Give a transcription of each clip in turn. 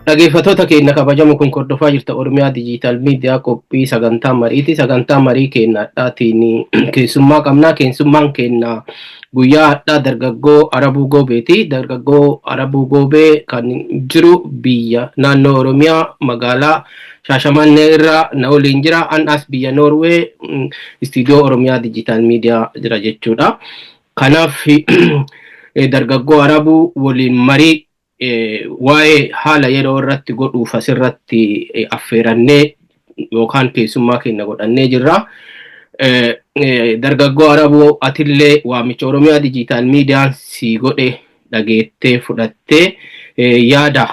Dhaggeeffattoota keenya kabajamoo kun hordofaa jirta Oromiyaa Digital Media qophii sagantaa mariiti. Sagantaa marii keenyaadhaatiin keessummaa qabnaa. Keessummaan keenya guyyaa har'aa dargaggoo Arabuu Goobeeti. Dargaggoo Arabuu Goobee kan jiru biyya naannoo Oromiyaa magaalaa Shaashamannee irraa na waliin jira. An'as biyya Noorwee istiidiyoo Oromiyaa Digital Media jira jechuudha. Kanaaf dargaggoo Arabuu waliin marii waa'ee haala yeroo irratti godhuuf asirratti affeerannee yookaan keessummaa keenya godhannee jirra. Dargaggoo Arabuu, atillee waamicha Oromiyaa Digital Mediaan si godhe dhageettee fudhattee yaada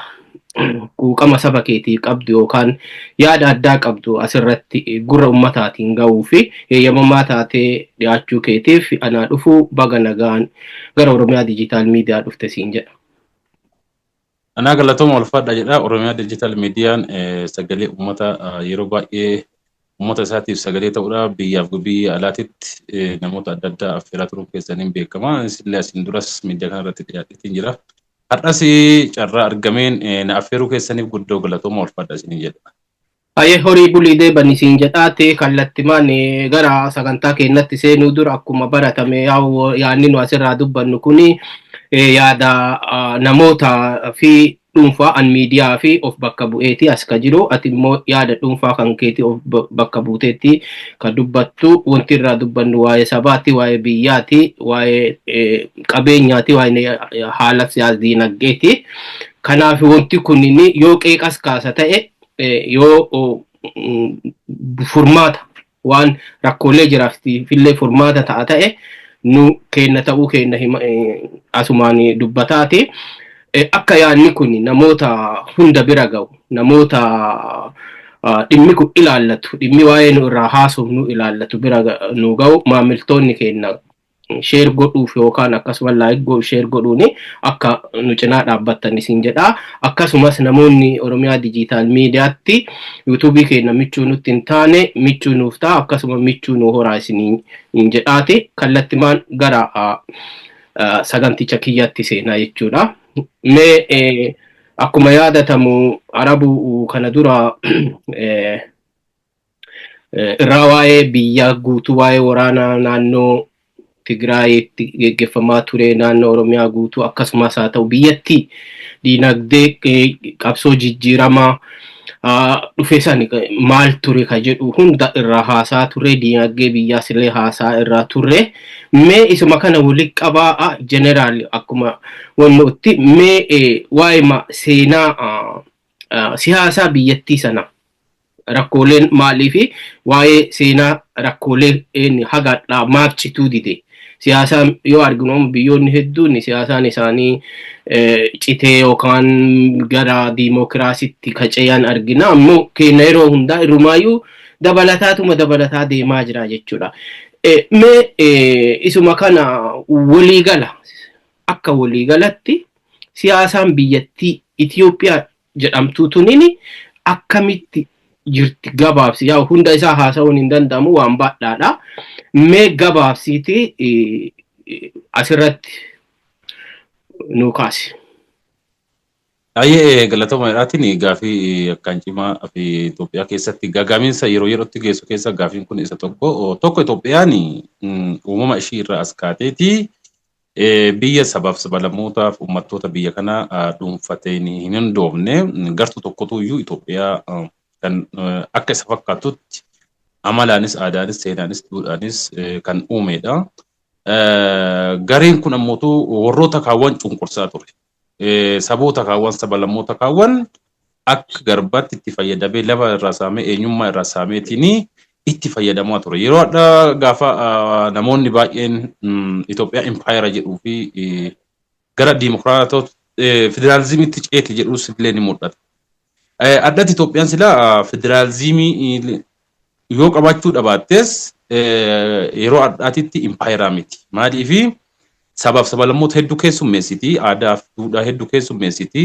quuqama saba keetii qabdu yookaan yaada addaa qabdu asirratti gurra ummataatiin ga'uu fi heeyyamamaa taatee dhiyaachuu keetiif anaa dhufuu, baga nagaan gara Oromiyaa Digital Media dhufte siin jedha. Anaa galatooma, ulfaadha jedha. Oromiyaa Digital Mediaan sagalee uummata, yeroo baay'ee uummata isaatiif sagalee ta'uudha. Biyyaaf biyya alaatitti namoota adda addaa affeeraa turuun keessaniin beekama. Illee asiin duras miidiyaa kana irratti dhiyaadheetiin jira. Har'as carraa argameen na affeeruu keessaniif guddoo galatooma, ulfaadha isiniin jedha. Ayyee, horii bulii deeban isiin jedhaate. Kallattimaan gara sagantaa keenyatti seenuu dura, akkuma baratame yaadni nu asirraa dubbannu kuni yaada namoota fi dhuunfaa an miidiyaa fi of bakka bu'eeti as ka jiru. Ati immoo yaada dhuunfaa kan keeti of bakka buuteetti ka dubbattu. Wanti irraa dubbannu waa'ee sabaati, waa'ee biyyaati, waa'ee qabeenyaati, waa'ee haala siyaas diinagdeeti. Kanaaf wanti kunniin yoo qeeqas kaasa ta'e, yoo furmaata waan rakkoolee jiraafillee furmaata ta'a ta'e, nu kenna ta'uu kenna asumaan dubbataati. Akka yaadni kun namoota hunda bira ga'u, namoota dhimmi kun ilaallatu, dhimmi waa'ee nu irraa haasofnu ilaallatu bira nu ga'u, maamiltoonni keenya share godhuuf yookaan akkasuma like godhu, share godhuuni akka nu cinaa dhaabbattan isin jedha. Akkasumas namoonni Oromiyaa Digital Mediatti YouTubeii keenya michuu nutti hin taane michuu nuuf ta'a, akkasuma michuu nu horaa isin hin jedhaati. Kallattimaan gara saganticha kiyyatti seenaa jechuudha. Mee akkuma yaadatamu Arabu kana dura irraa waa'ee biyya guutuu, waa'ee waraanaa naannoo Tigraayitti geggeeffamaa ture, naannoo Oromiyaa guutuu akkasumas haa ta'u biyyatti diinagdee qabsoo jijjiiramaa dhufe san maal ture ka jedhu hunda irraa haasaa ture, diinagdee biyyaas illee haasaa irraa turre. Mee isuma kana walitti qabaa, general akkuma wannuutti, mee waa'ee seenaa siyaasaa biyyattii sana rakkooleen maalii fi waa'ee seenaa rakkoolee hagadhaa maaf cituu dide? Siyaasaan yoo arginu, biyyoonni hedduun siyaasaan isaanii citee yookaan gara diimokiraasiitti kaceyan argina. Ammoo keenya yeroo hundaa irrumaayyuu dabalataatuma dabalataa deemaa jira jechuudha. Mee isuma kana waliigala, akka waliigalatti siyaasaan biyyattii Itoophiyaa jedhamtuu tunini akkamitti jirti? Gabaabsi, yaa hunda isaa haasa'uun hin danda'amu, waan baadhaadha. Mee gabaabsiiti asirratti nu kaasi. Baay'ee galatooma jedhaatiin. Gaafii akkaan cimaa fi Itoophiyaa keessatti gagaaminsa yeroo yerootti geessu keessa gaafiin kun isa tokko. Tokko, Itoophiyaan uumama ishii irraa as kaateeti biyya sabaaf sablammootaaf uummattoota biyya kanaa dhuunfateen hin hundoofne. Gartuu tokkotu iyyuu Itoophiyaa kan akka isa fakkaatutti amalaanis, aadaanis, seenaanis, duudhaanis kan uumedha. Gareen kun ammootu warroota kaawwan cunqursaa ture. Saboota kaawwan, sablammoota kaawwan akka garbaatti itti fayyadamee, lafa irraa saamee, eenyummaa irraa saameetiin itti fayyadamaa ture. Yeroo har'aa gaafa namoonni baay'een Itoophiyaa impaayera jedhuu fi gara diimokiraatota federaalizimiitti ceete jedhus illee ni mul'ata. Addatti Itoophiyaan silaa federaalizimii yoo qabaachuu dhabaattes yeroo har'aatitti impaayeraa miti. Maaliifi sabaaf sablammoota hedduu keessummeessiti, aadaaf duudhaa hedduu keessummeessiti.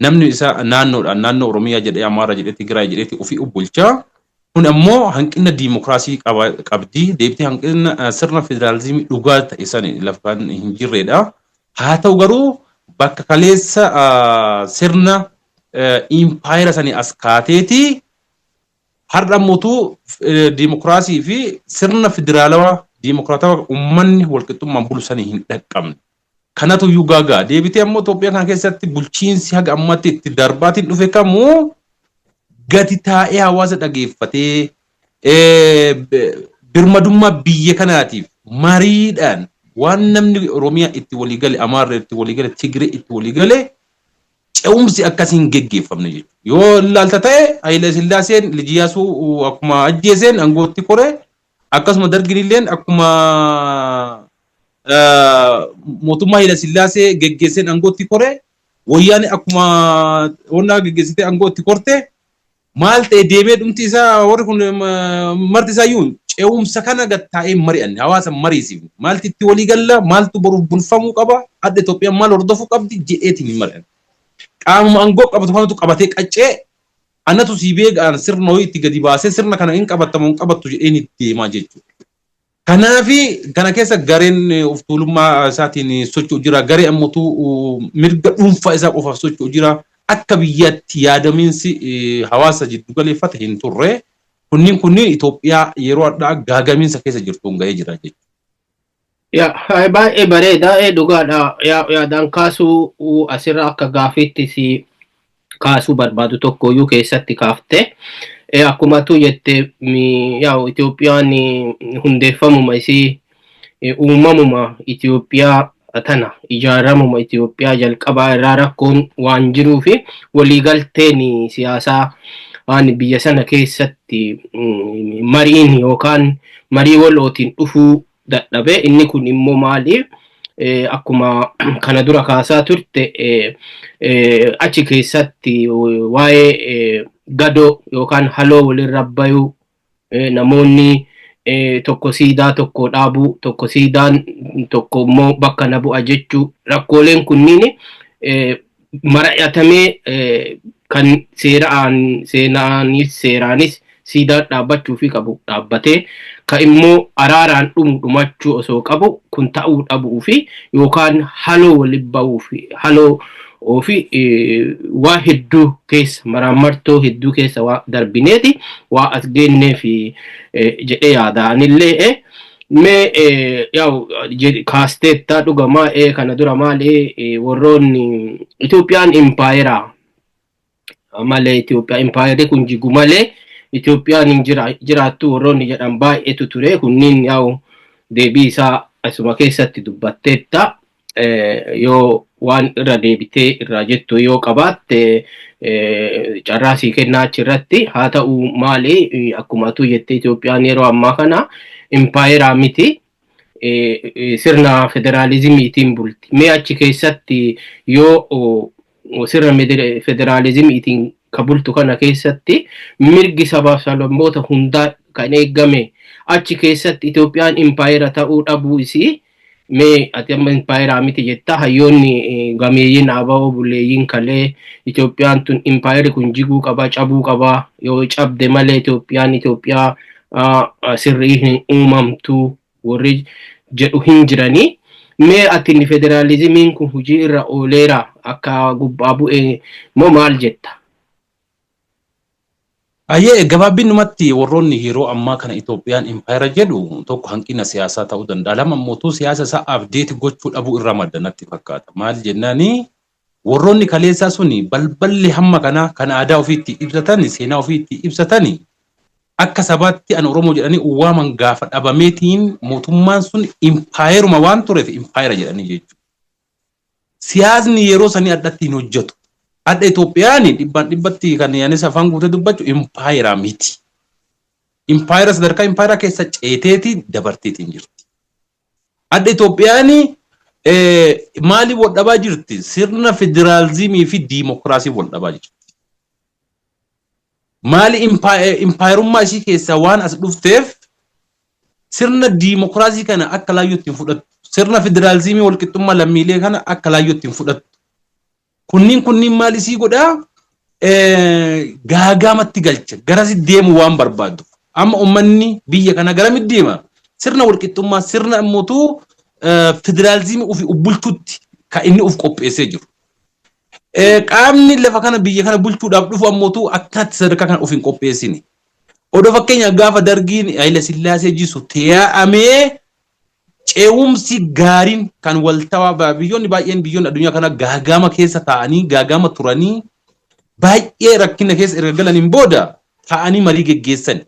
Namni isaa naannoodhaan naannoo Oromiyaa jedhee, Amaara jedhee, Tigraay jedheeti ofii bulchaa. Kun ammoo hanqina diimokiraasii qabdi. Deebitee hanqina sirna federaalizimii dhugaa ta'e san lafa kan hin jirredha. Haa ta'u garuu bakka kaleessa sirna Impaayera sanii as kaateeti har'a ammoo diimokiraasii fi sirna federaalawaa diimokiraatawaa uummanni walqixxummaan bulu sanii hin dhaqqabne. Kanatu iyyuu gaagaa. Deebitee ammoo Itoophiyaa kana keessatti bulchiinsi haga ammatti itti darbaatiin dhufe kamuu gadi taa'ee hawaasa dhageeffatee, birmadummaa biyya kanaatiif mariidhaan waan namni Oromiyaa itti walii gale, Amaarri itti walii gale, Tigree itti walii gale, ce'umsi akkasii hin geggeeffamne jechuudha. Yoo ilaalta ta'e, Haayile Sillaaseen Liji Iyyaasuu akkuma ajjeeseen aangootti kore, akkasuma Dargiin illeen akkuma mootummaa Haayile Sillaasee geggeesseen aangootti kore, Wayyaanee akkuma wannaa geggeessitee aangootti korte. Maal ta'e deemee dhumti isaa? Warri kun marti isaayyuu ce'umsa kana gad taa'ee mari'anne, hawaasa mariisifne, maalti itti walii galla, maaltu boruuf bulfamuu qaba, adda Itoophiyaan maal hordofuu qabdi jedheetiin hin mari'anne. Qaamuma aangoo qabatu kanatu qabatee qaccee, anatu sii beekaan sirna wayii itti gadi baasee, sirna kana hin qabattamu hin qabattu jedheen itti deemaa jechuudha. Kanaafi kana keessa gareen of tuulummaa isaatiin socho'u jira. Garee ammoo mirga dhuunfaa isaa qofaaf socho'u jira. Akka biyyaatti yaadamiinsi hawaasa jiddu galeeffate hin turre. Kunniin Itoophiyaa yeroo addaa gaagamiinsa keessa jirtuun gahee jira jechuudha. Yaa, baay'ee bareeda, dhugaadha. Yaadaan kaasuu asirra akka gaafiitti si kaasuu barbaadu tokkoyyuu keessatti kaafte. Akkuma tu jette, yaa, Itoophiyaan hundeeffamuma isii, uumamuma Itoophiyaa tana, ijaaramuma Itoophiyaa jalqabaa irraa rakkoon waan jiruu fi waliigalteen siyaasaa waan biyya sana keessatti mariin yookaan marii walootiin dhufuu dadhabe. Inni kun immoo maali? Akkuma kana dura kaasaa turte, achi keessatti waa'ee gadoo yookaan haloo walirra bayuu, namoonni tokko siidaa tokko dhaabuu, tokko siidaan tokko immoo bakka na bu'a jechuu, rakkooleen kunniin mara'atamee kan seeraan seenaanis seeraanis siidaan dhaabbachuu fi qabu dhaabbatee, ka immoo araaraan dhumu dhumachuu osoo qabu, kun ta'uu dhabuu fi yookaan haloo waliin ba'uu fi haloo fi waa hedduu keessa, maraammartoo hedduu keessa waa darbineeti waa as geennee fi jedhee yaada anillee. Mee yaa'u kaasteetta dhugamaa kana dura maali, warroonni Itoophiyaan impaayeraa malee, Itoophiyaa impaayerri kun jigu malee Itoophiyaan hin jiraattu warroonni jedhan baay'eetu ture. Kunniin yaa'u deebii isaa asuma keessatti dubbatteetta. Yoo waan irra deebitee irraa jettu yoo qabaatte, carraa sii kennaa achirratti. Haa ta'u maali, akkuma atu jette, Itoophiyaan yeroo ammaa kana impaayeraa miti. Sirna federaalizimiitiin bulti. Mee achi keessatti yoo sirna federaalizimiitiin ka bultu kana keessatti mirgi sabaaf sablammoota hundaa kan eegame, achi keessatti Itoophiyaan impaayera ta'uu dhabuu isii, mee ati amma impaayeraa miti jetta, hayyoonni gameeyyiin ABO buleeyyiin kalee Itoophiyaan tun impaayerri kun jiguu qaba, cabuu qaba, yoo cabde malee Itoophiyaan Itoophiyaa sirrii hin uumamtu warri jedhu hin jiranii. Mee ati federaalizimiin kun hojii irra ooleera akka gubbaa bu'e moo maal jetta? Ayyee, gabaabinumatti warroonni yeroo ammaa kana Itoophiyaan impaayera jedhu, tokko hanqina siyaasaa ta'uu danda'a. Lama immoo siyaasa isaa update gochuu dhabuu irraa madda natti fakkaata. Maal jennaani, warroonni kaleessaa suni balballi hamma kana kan aadaa ofiitti ibsatan, seenaa ofiitti ibsatan, akka sabaatti an Oromoo jedhanii uwwaaman gaafa dhabameetiin, mootummaan sun impaayeruma waan tureef impaayera jedhanii jechuudha. Siyaasni yeroo sanii addatti hin hojjetu. Adda Itoophiyaan dhibbaan dhibbatti kan anis afaan guutee dubbachuu impaayeraa miti. Impaayera sadarkaa impaayeraa keessa ceeteeti dabarteetiin jirti. Adda Itoophiyaan maaliif wal dhabaa jirti? Sirna federaalizimii fi diimokiraasii wal dhabaa jirti. Maali, impaayerummaa ishii keessaa waan as dhufteef sirna diimokiraasii kana akka laayyootti hin fudhattu. Sirna federaalizimii walqixxummaa lammiilee kana akka laayyootti hin fudhattu. Kunniin maal isii godhaa? Gaagaamatti galcha. Garasi deemu waan barbaadu. Amma uummanni biyya kana garamitti deema? Sirna walqixxummaa, sirna ammootu federaalizimii ofii of bulchuutti kan inni of qopheessee jiru. Qaamni lafa kana biyya kana bulchuudhaaf dhufu ammootu akkanatti sadarkaa kana of hin qopheessine. Odoo fakkeenya gaafa Dargiin Haayila Sillaasee jisu taa'amee ce'umsi gaariin kan waltawaa, biyyoonni baay'een, biyyoonni addunyaa kana gaagama keessa taa'anii, gaagama turanii, baay'ee rakkina keessa erga galaniin booda taa'anii marii geggeessan.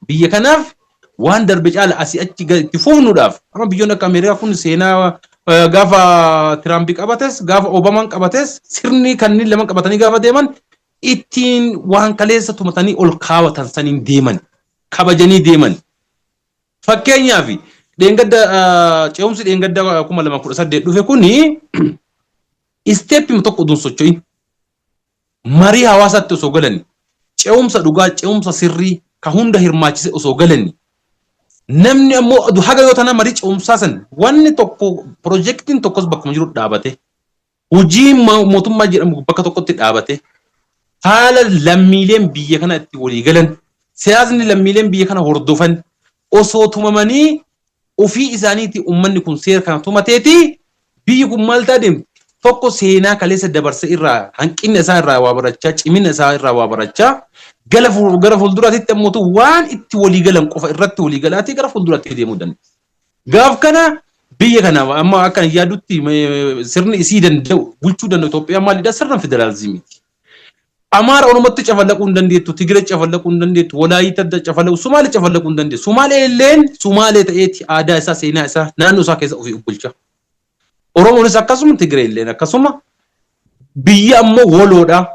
Biyya kanaaf waan darbe caala asii achi itti fufnuudhaaf amma biyyoonni akka Ameerikaa kun seenaa gaafa Tiraampi qabates, gaafa Obamaan qabates, sirni kanneen lama qabatanii gaafa deeman ittiin waan kaleessa tumatanii ol kaawwatan saniin deeman, kabajanii deeman. Fakkeenyaaf dheengadda ce'umsi dheengadda 2018 dhufe kuni step tokko utuu hin socho'in, marii hawaasaatti osoo galani, ce'umsa dhugaa, ce'umsa sirrii ka hunda hirmaachise osoo galani, namni ammoo haga yoo tana marii ce'umsaa san wanni tokko, piroojeektiin tokkos bakkuma jiru dhaabate, hojii mootummaa jedhamu bakka tokkotti dhaabate, haala lammiileen biyya kana itti walii galan, siyaasni lammiileen biyya kana hordofan osoo tumamanii, ofii isaaniitti uummanni kun seera kana tumateeti biyyi kun maal ta'a deemti. Tokko seenaa kaleessa dabarse irraa, hanqina isaa irraa waa barachaa, cimina isaa irraa waa barachaa, gara fuulduraatti ammoo waan itti walii galan qofa irratti walii galaatii gara fuulduraatti deemuu danda'a. Gaaf kana biyya kana amma akka yaadutti sirni isii danda'u, bulchuu danda'u Itoophiyaa maalidha? Sirna federaalizimiiti. Amaara Oromootti cafallaquu hin dandeettu, Tigiree cafallaquu hin dandeettu, Walaayita cafallaquu, Sumaalee cafallaquu hin dandeettu. Sumaalee illeen Sumaalee ta'eeti aadaa isaa, seenaa isaa, naannoo isaa keessa ofii bulcha. Oromoonis akkasuma, Tigiree illeen akkasuma. Biyya ammoo waloodha.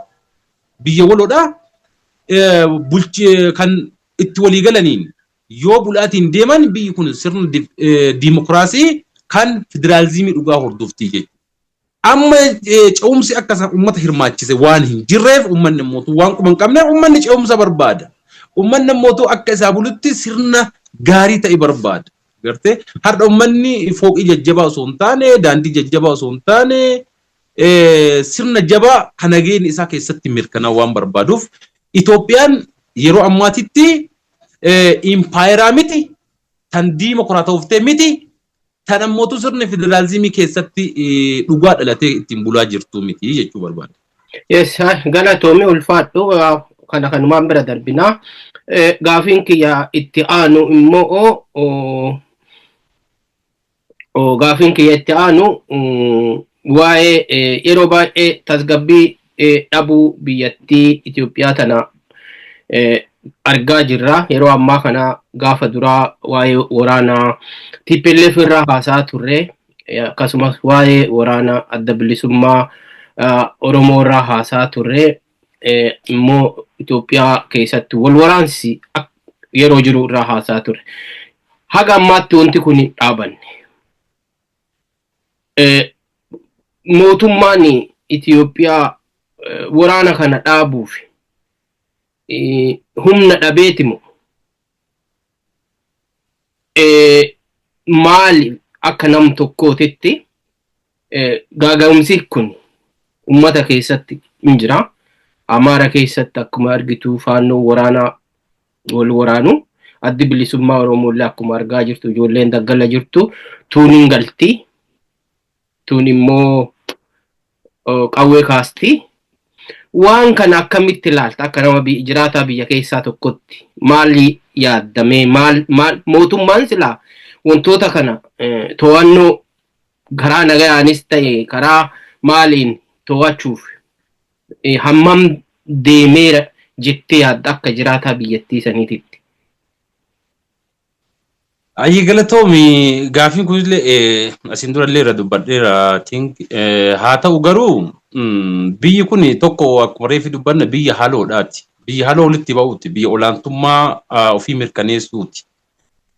Biyya waloodha. Bulchi kan itti walii galaniin yoo bulaatiin deeman biyyi kun sirna diimokiraasii kan federaalizimii dhugaa hordofti jechuudha. Amma ce'umsi akka uummata hirmaachise waan hin jirreef, uummanni immoo waan quba hin qabneef, uummanni ce'umsa barbaada. Uummanni immoo akka isaa bulutti sirna gaarii ta'e barbaada. Gartee har'a uummanni fooqii jajjabaa osoo hin taane, daandii jajjabaa osoo hin taane, sirna jabaa kan nageenyi isaa keessatti mirkanaa'u waan barbaaduuf, Itoophiyaan yeroo ammaatitti impaayeraa miti, tan diimokiraatooftee miti, tan ammootu sirni federaalizimii keessatti dhugaa dhalatee ittiin bulaa jirtu miti jechuu barbaada. Yes, galatoomi, ulfaadhu, kana kanumaan bira darbinaa. Gaafiin kiyya itti aanu immoo, gaafiin kiyya itti aanu waa'ee yeroo baay'ee tasgabbii dhabuu biyyattii Itoophiyaa tana argaa jirra. Yeroo ammaa kana gaafa duraa waa'ee waraanaa TPLF irraa haasaa turre, akkasumas waa'ee waraana Adda Bilisummaa Oromoo irraa haasaa turre, immoo Itoophiyaa keessatti wal waraansi yeroo jiru irraa haasaa turre. Haga ammaatti wanti kun hin dhaabanne. Mootummaan Itoophiyaa waraana kana dhaabuuf humna dhabeeti moo maali? Akka nam tokkootitti gaaga'umsi kun ummata keessatti hin jira. Amaara keessatti akkuma argitu Faannoo waraanaa wal waraanu. Addi Bilisummaa Oromoo illee akkuma argaa jirtu ijoolleen daggala jirtu tuun hin galti. Tuun immoo qawwee kaasti. Waan kana akkamitti ilaalta? Akka nama jiraataa biyya keessaa tokkotti maali yaaddamee, maal maal mootummaan silaa wantoota kana to'annoo karaa nagayaanis ta'e karaa maaliin to'achuuf hammam deemeera jettee yaadda akka jiraataa biyyattii saniititti? Ayyee, galatoomi. Gaafiin kunillee asiin durallee irra dubbadheera. Think haa ta'u garuu biyyi kun tokko akkuma reefi dubbanne biyya haloodhaati. Biyya haloo walitti ba'uuti. Biyya olaantummaa ofii mirkaneessuuti.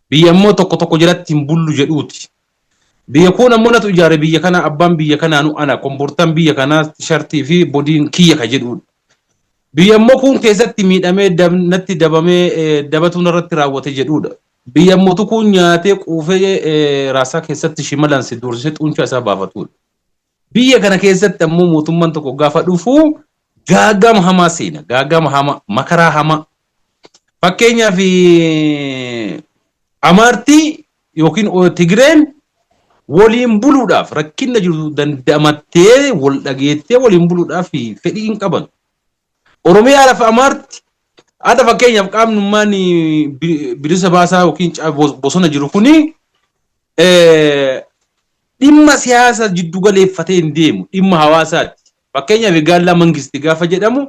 Biyya immoo tokko tokko jalatti hin bullu jedhuuti. Biyya kun ammoo natu ijaare, biyya kana abbaan biyya kanaanu ana, kombortaan biyya kanaa shartii fi bodiin kiyya ka jedhudha. Biyya immoo kun keessatti miidhamee natti dabamee dabatuun irratti raawwate jedhudha. Biyya immoo kun nyaatee quufee raasaa keessatti shimalaan si doorsisee xuuncaa isaa baafatudha. Biyya kana keessatti ammoo mootummaan tokko gaafa dhufu gaagama hamaa seena. Gaagama hamaa, makaraa hamaa. Fakkeenyaaf Amaartii yookiin Tigireen Waliin buluudhaaf rakkinna jiru dandamattee wal dhageettee waliin buluudhaaf fedhii hin qaban. Oromiyaa lafa Amaarti adda fakkeenyaaf qaamnummaan bilisa baasaa yookiin bosona jiru kuni dhimma siyaasa jiddu galeeffatee hin deemu, dhimma hawaasaati. Fakkeenyaaf Gaallaa Mangisti gaafa jedhamu,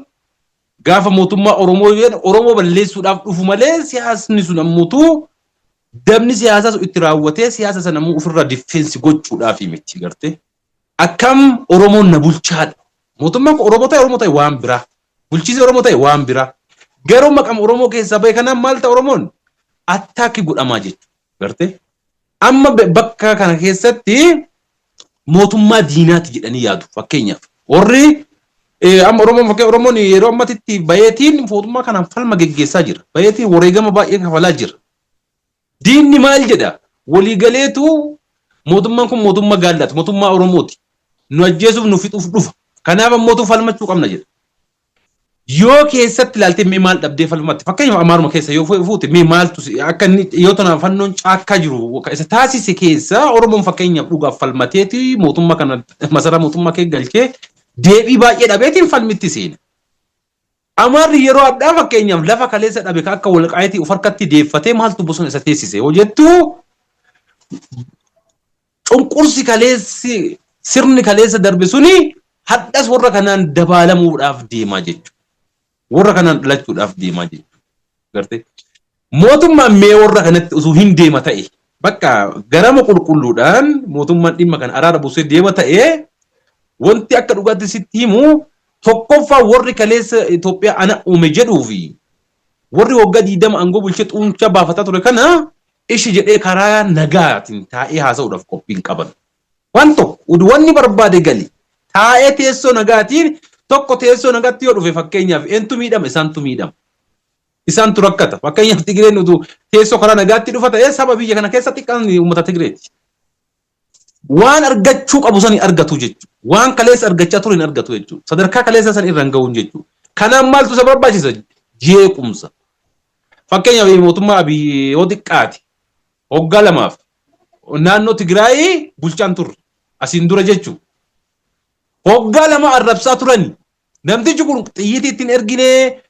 gaafa mootummaa Oromoo jedhan, Oromoo balleessuudhaaf dhufu malee siyaasni sun ammoo dabni siyaasaa sun itti raawwatee siyaasa sana ammoo ofirraa defense gochuudhaaf miti gartee. Akkam Oromoon na bulchaadha. Mootummaan kun Oromoo ta'e Oromoo ta'e waan biraa. Bulchiinsi Oromoo ta'e waan biraa. Garuu maqama Oromoo keessaa bahe kanaan maal ta'a? Oromoon attack godhamaa jechuudha. Gartee? Amma bakka kana keessatti mootummaa diinaati jedhanii yaadu fakkeenyaaf. Warri amma Oromoon, fakkeenya, Oromoon yeroo ammatitti bayeetiin mootummaa kanaan falma geggeessaa jira. Bayeetiin wareegama baay'ee kafalaa jira. Diinni maal jedha? Waliigaleetu mootummaan kun mootummaa gaallaati, mootummaa Oromooti. Nu ajjeesuuf, nu fixuuf dhufa. Kanaaf ammootu falmachuu qabna jedha. Yoo keessatti ilaaltee mee maal dhabdee falmatti? Fakkeenyaaf Amaaruma keessa yoo fuute, mee maaltu akka inni yoo tana fannoon caakkaa jiru isa taasise keessa Oromoon fakkeenyaaf dhugaaf falmateeti mootummaa kana masaraa mootummaa kee galchee deebii baay'ee dhabeetiin falmitti seena. Amaarri yeroo addaa fakkeenyaaf lafa kaleessa dhabe ka akka Walqaayitii of harkatti deeffatee maaltu bosona isa teessise yoo jettu, cunqursi kaleessi, sirni kaleessa darbe suni hadhas warra kanaan dabaalamuudhaaf deemaa jechuudha. Warra kanaan dhalachuudhaaf deemaa jechuudha. Gartee? Mootummaan mee warra kanatti osoo hin deema ta'e, bakka garama qulqulluudhaan mootummaan dhimma kana araara buusee deema ta'e, wanti akka dhugaatti sitti himu, tokkoffaa warri kaleessa Itoophiyaa ana uume jedhuu fi warri waggaa 20 aangoo bulchee xuuncaa baafataa ture kana ishi jedhee karaa nagaatiin taa'ee haasa'uudhaaf qophiin qaban. Waan tokko wanni barbaade gali taa'ee teessoo nagaatiin tokko teessoo nagaatti yoo dhufe, fakkeenyaaf eentu miidhama? Isaantu miidhama. Isaantu rakkata. Fakkeenyaaf Tigreen utuu teessoo karaa nagaatti dhufa ta'ee, saba biyya kana keessa xiqqaan uummata Tigreeti. Waan argachuu qabu sani argatu jechuudha. Waan kaleessa argachaa ture hin argatu jechuudha. Sadarkaa kaleessa san irra hin gahuun jechuudha. Kanaaf maaltu isa barbaachisa? Jeequmsa. Fakkeenyaaf mootummaa Abiy yoo xiqqaate waggaa 2f naannoo Tigraayii bulchaan turre asiin dura jechuudha. Waggaa 2 arrabsaa turani. Namtichi kun xiyyiitii ittiin erginee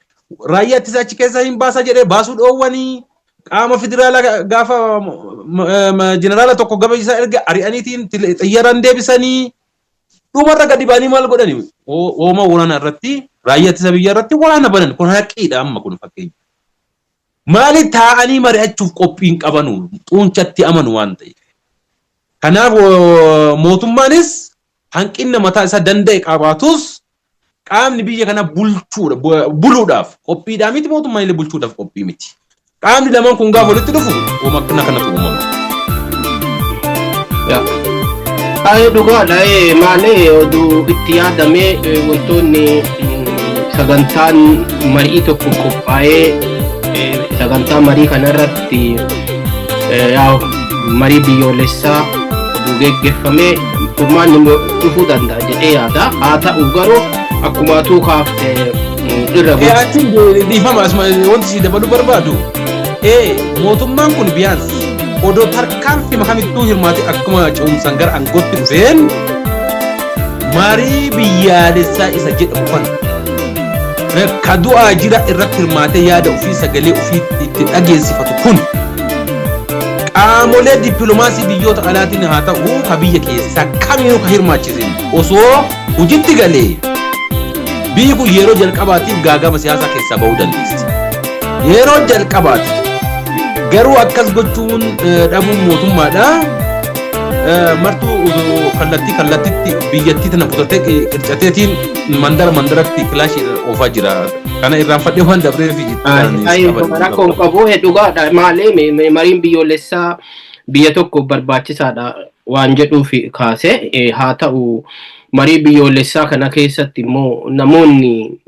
raayyaa ittisaa achi keessaa hin baasa jedhee baasuu dhoowwanii, qaama federaalaa gaafa jeneraala tokko gama isaa erga ari'aniitiin xiyyaaraan deebisanii, dhumarra gadi ba'anii maal godhani? Ooma waraana irratti, raayyaa ittisa biyyaa irratti waraana banan. Kun haqiidha amma kun fakkeenya. Maali? Taa'anii mari'achuuf qophiin qabanu, xuunchatti amanu waan ta'eef. Kanaaf mootummaanis hanqinna mataa isaa danda'e qabaatus, qaamni biyya kana bulchuudha buluudhaaf qophiidhaa miti, mootummaan illee bulchuudhaaf qophii miti. Qaamni lamaan kun gaafa walitti dhufu uuma akkana kanatu uumama. Ayee, dhugaadha. Maalee oduu itti yaadamee wantoonni sagantaan marii tokko qophaa'ee, sagantaa marii kanarratti marii biyyoolessaa oduu geggeeffamee furmaanni dhufuu danda'a jedhee yaada. Haa ta'u garuu akkuma atuu kaafte irra Achiin dhiifama, asuma wanti si dabaluu barbaadu. Mootummaan kun biyaans odoo tarkaanfii kamittuu hirmaate, akkuma ce'umsaan gara aangootti dhufeen marii biyyaalessaa isa jedhamu kana ka du'aa jira irratti hirmaatee yaada ofii, sagalee ofii itti dhageessifatu kun, qaamolee dippiloomaasii biyyoota alaatiin haa ta'u ka biyya keessaa kamiinuu ka hirmaachise osoo hojitti galee, biyyi kun yeroo jalqabaatiif gaagama siyaasaa keessaa bahuu dandeessi. Yeroo jalqabaatiif garuu akkas gochuun dhabuun mootummaadha. Martuu kallattii kallattitti biyyattii tana kutatee qircateetiin mandara mandaratti kilaashii oofaa jira. Kana irraanfadhee waan dabreef. Rakkoon qabu, dhugaadha. Maalee mariin biyyoolessaa biyya tokko barbaachisaadha waan jedhuuf kaase. Haa ta'u, marii biyyoolessaa kana keessatti immoo namoonni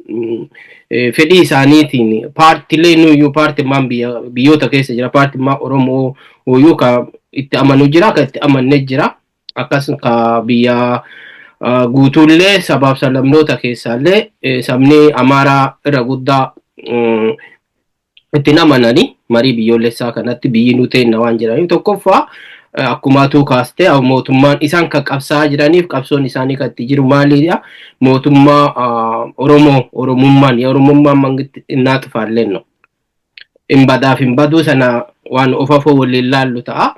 fedhii isaaniitiin paartilee nuyyuu paartimmaan biyyoota keessa jira, paartimmaa Oromoo uyyuu ka itti amanu jira, ka itti amanne jira, akkas ka biyya guutuullee sabaaf sablammoota keessaallee sabni Amaaraa irra guddaa ittiin amananii marii biyyoolessaa kanatti biyyi nu teenna waan jedhaniif. Tokkoffaa Akkumaatu kaastee mootummaan isaan kan qabsaa'aa jiraniif qabsoon isaanii kan itti jiru maalidha? Mootummaa Oromoo, Oromummaan, Oromummaan mangitti innaa xufaalleen no. Hin badaaf hin baduu sana waan of afoo waliin laallu ta'a.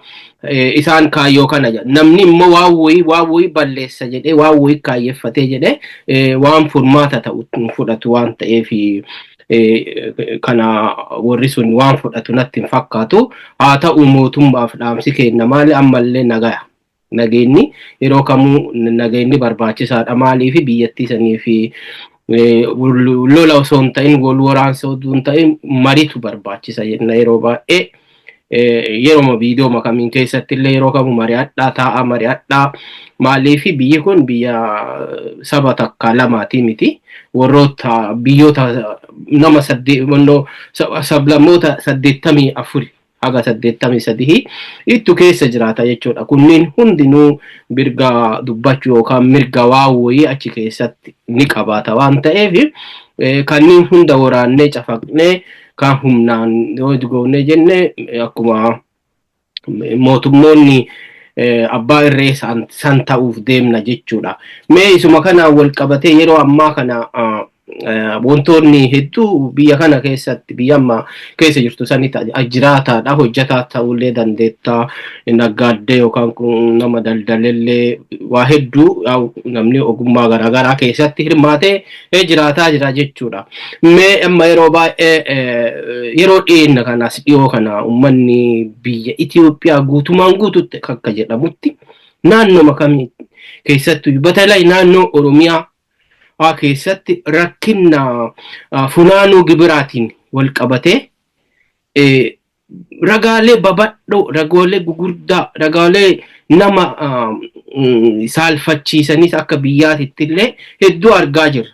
Isaan kaayyoo kana jedha. Namni immoo waan wayii balleessa jedhee, waan wayii kaayyeffatee jedhee waan furmaata ta'u fudhatu waan ta'eef, kana warri sun waan fudhatu natti hin fakkaatu. Haa ta'u, mootummaaf dhaamsi kenna maali? Ammallee nagaya. Nageenyi yeroo kamuu nageenyi barbaachisaadha. Maaliif biyyattii sanii fi lola osoo hin ta'in, wal waraansa osoo hin ta'in, maritu barbaachisa jenna yeroo baay'ee. Yeroo viidiyoo kamiin keessatti illee yeroo kamu mari'adhaa, taa'aa mari'adhaa. Maaliif biyyi kun biyya saba takka lamaatii miti, warroota biyyoota nama saddeet sablammoota 84 haga 83 ittu keessa jiraata jechuudha. Kunniin hundinuu mirga dubbachuu yookaan mirga waa wayii achi keessatti ni qabaata waan ta'eef, kanneen hunda waraannee cafaqnee kan humnaan yoo goonee jenne, akkuma mootummoonni abbaa irree san ta'uuf deemna jechuudha. Mee isuma kanaan wal qabatee yeroo ammaa kana wantoonni hedduu biyya kana keessatti, biyya amma keessa jirtu sani jiraataadha, hojjetaa ta'ullee dandeettaa, naggaaddee yookaan nama daldalellee, waa hedduu namni ogummaa garaagaraa keessatti hirmaatee jiraataa jira jechuudha. Mee amma yeroo baay'ee, yeroo dhiyeenya kanas, dhiyoo kana, uummanni biyya Itoophiyaa guutumaan guututti akka jedhamutti naannoo kamii keessattuu, batalay naannoo Oromiyaa keessatti rakkina funaanuu gibiraatiin wal qabatee ragaalee babadhoo, ragaalee gugurdaa, ragaalee nama saalfachiisanis akka biyyaatitti illee hedduu argaa jirra.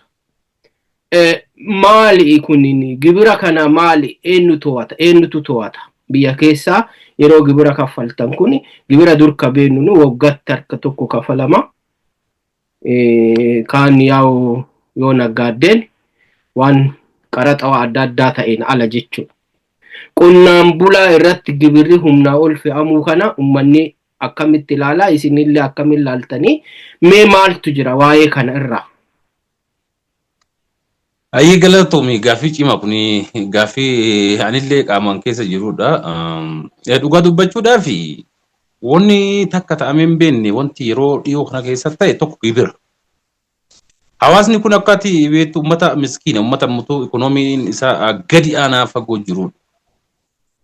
Maali kun gibira kana maali? Eenyu to'ata? Eenyutu to'ata? Biyya keessaa yeroo gibira kaffaltan kun, gibira dur ka beeknu waggaatti harka tokko kafalama. Kaan yaa'u yoo naggaaddeen waan qaraxa adda addaa ta'een ala jechuudha. Qonnaan bulaa irratti gibirri humnaa ol fe'amuu kana uummanni akkamitti ilaalaa? Isinillee akkamiin ilaaltanii? Mee maaltu jira waa'ee kana irraa? Ayyee, galatoomi. Gaaffii cimaa kuni gaaffii anillee qaamaan keessa jirudha. Dhugaa dubbachuudhaaf, wanni takka ta'amee hin beekne wanti yeroo dhiyoo kana keessa ta'e tokko gibira. Hawaasni kun akka ati beektu uummata miskiina, uummata mutuu ikoonomiin isaa gadi aanaa fagoo jirudha.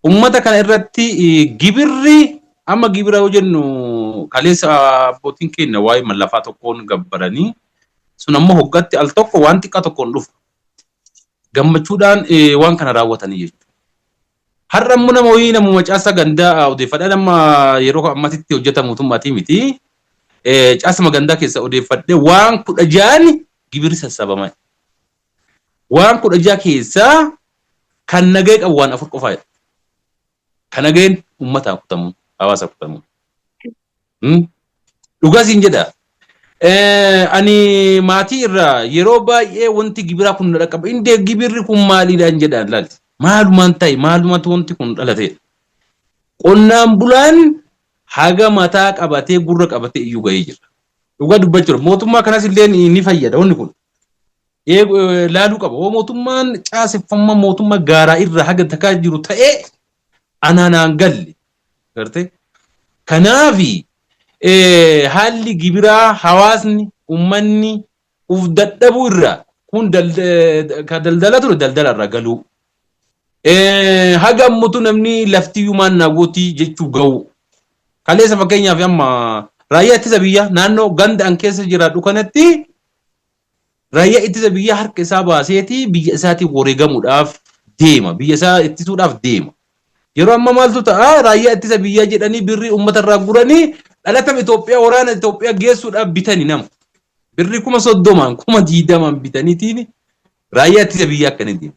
Uummata kana irratti gibirri amma, gibira yoo jennu, kaleessa abbootiin keenya waa'ee mallafaa tokkoon gabbaranii, sun ammoo hoggatti al tokko waan xiqqaa tokkoon dhufu. Gammachuudhaan waan kana raawwatanii jechuudha. Har'a immoo nama wayii, namuma caasa gandaa odeeffadhaa, nama yeroo ammatitti hojjeta mootummaatii miti. Caasuma gandaa keessa odeeffadhee waan 16n gibirri sassaabama. Waan 16 keessaa kan nagahee qabu waan afur qofaadha. Kan nagaheen uummataa kutamu, hawaasa kutamu. Dhugaa siin jedha. Ani maatii irraa yeroo baay'ee wanti gibiraa kun na dhaqqaba. Indee gibirri kun maaliidhaan jedhaan laali. Maalumaan ta'e, maalumatu wanti kun dhalatedha. Qonnaan bulaan haga mataa qabatee gurra qabatee iyyuu gahee jira. Dhugaa dubbachuudha. Mootummaa kanas illee ni fayyada wanni kun. Laaluu qaba. Hoo mootummaan caaseffamma mootummaa gaaraa irra haga takaa jiru ta'ee anaanaan galle. Gartee? Kanaafi haalli gibiraa hawaasni, uummanni uf dadhabuu irraa kun ka daldala ture daldala irraa galuu. Haga ammutu namni laftiyyuu maal naa gootii jechuu ga'u. Kaleessa fakkeenyaaf amma raayyaa ittisa biyyaa naannoo ganda an keessa jiraadhu kanatti, raayyaa ittisa biyyaa harka isaa baaseeti biyya isaatiin wareegamuudhaaf deema. Biyya isaa ittisuudhaaf deema. Yeroo amma maaltu ta'a? Raayyaa ittisa biyyaa jedhanii birrii uummata irraa guranii dhalatama Itoophiyaa waraana Itoophiyaa geessuudhaaf bitani nama. Birrii 30,000n, 20,000n bitaniitiin raayyaa ittisa biyyaa akkanii deemu.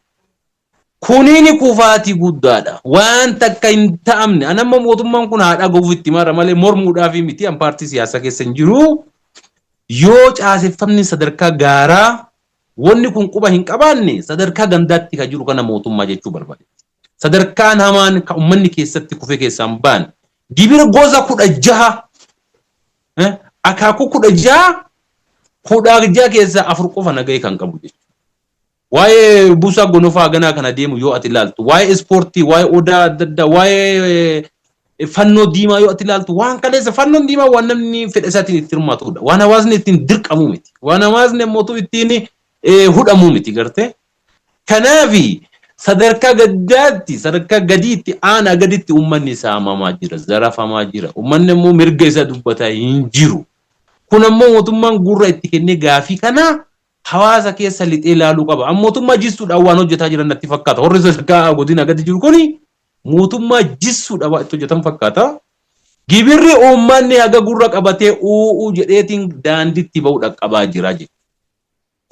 Kuniin kufaatii guddaadha. Waan takka hin ta'amne. An amma mootummaan kun haa dhaga'uuf itti mara malee mormuudhaaf miti. An paartii siyaasaa keessa hin jiru. Yoo caaseffamni sadarkaa gaaraa wanni kun quba hin qabaanne, sadarkaa gandaatti kan jiru kana mootummaa jechuu barbaade. Sadarkaan hamaan kan uummanni keessatti kufee keessaan ba'an Gibira gosa 16, akaakuu 16, 16 keessaa 4 qofa nagahee kan qabu jechuudha. Waa'ee buusaa gonofaa ganaa kana deemu yoo ati ilaaltu, waa'ee ispoortii, waa'ee odaa adda addaa, waa'ee fannoo diimaa yoo ati ilaaltu, waan kaleessa fannoon diimaa waan namni fedha isaatiin itti hirmaatudha. Waan hawaasni ittiin dirqamuu miti. Waan hawaasni ammoo ittiin hudhamuu miti gartee. Kanaafi sadarkaa gaddaatti, sadarkaa gadiitti, aanaa gaditti uummanni saamamaa jira, zarafamaa jira. Uummanni immoo mirga isaa dubbataa hin jiru. Kun ammoo mootummaan gurra itti kennee gaafii kana hawaasa keessa lixee ilaaluu qaba. Amma mootummaa jissuudhaan waan hojjetaa jiran natti fakkaata. Warri sadarkaa godina gadi jiru kuni mootummaa jissuudhaan waan itti hojjetan fakkaata. Gibirri uummanni haga gurra qabatee u'uu jedheetiin daandiitti ba'uu dhaqqabaa jira jechuudha.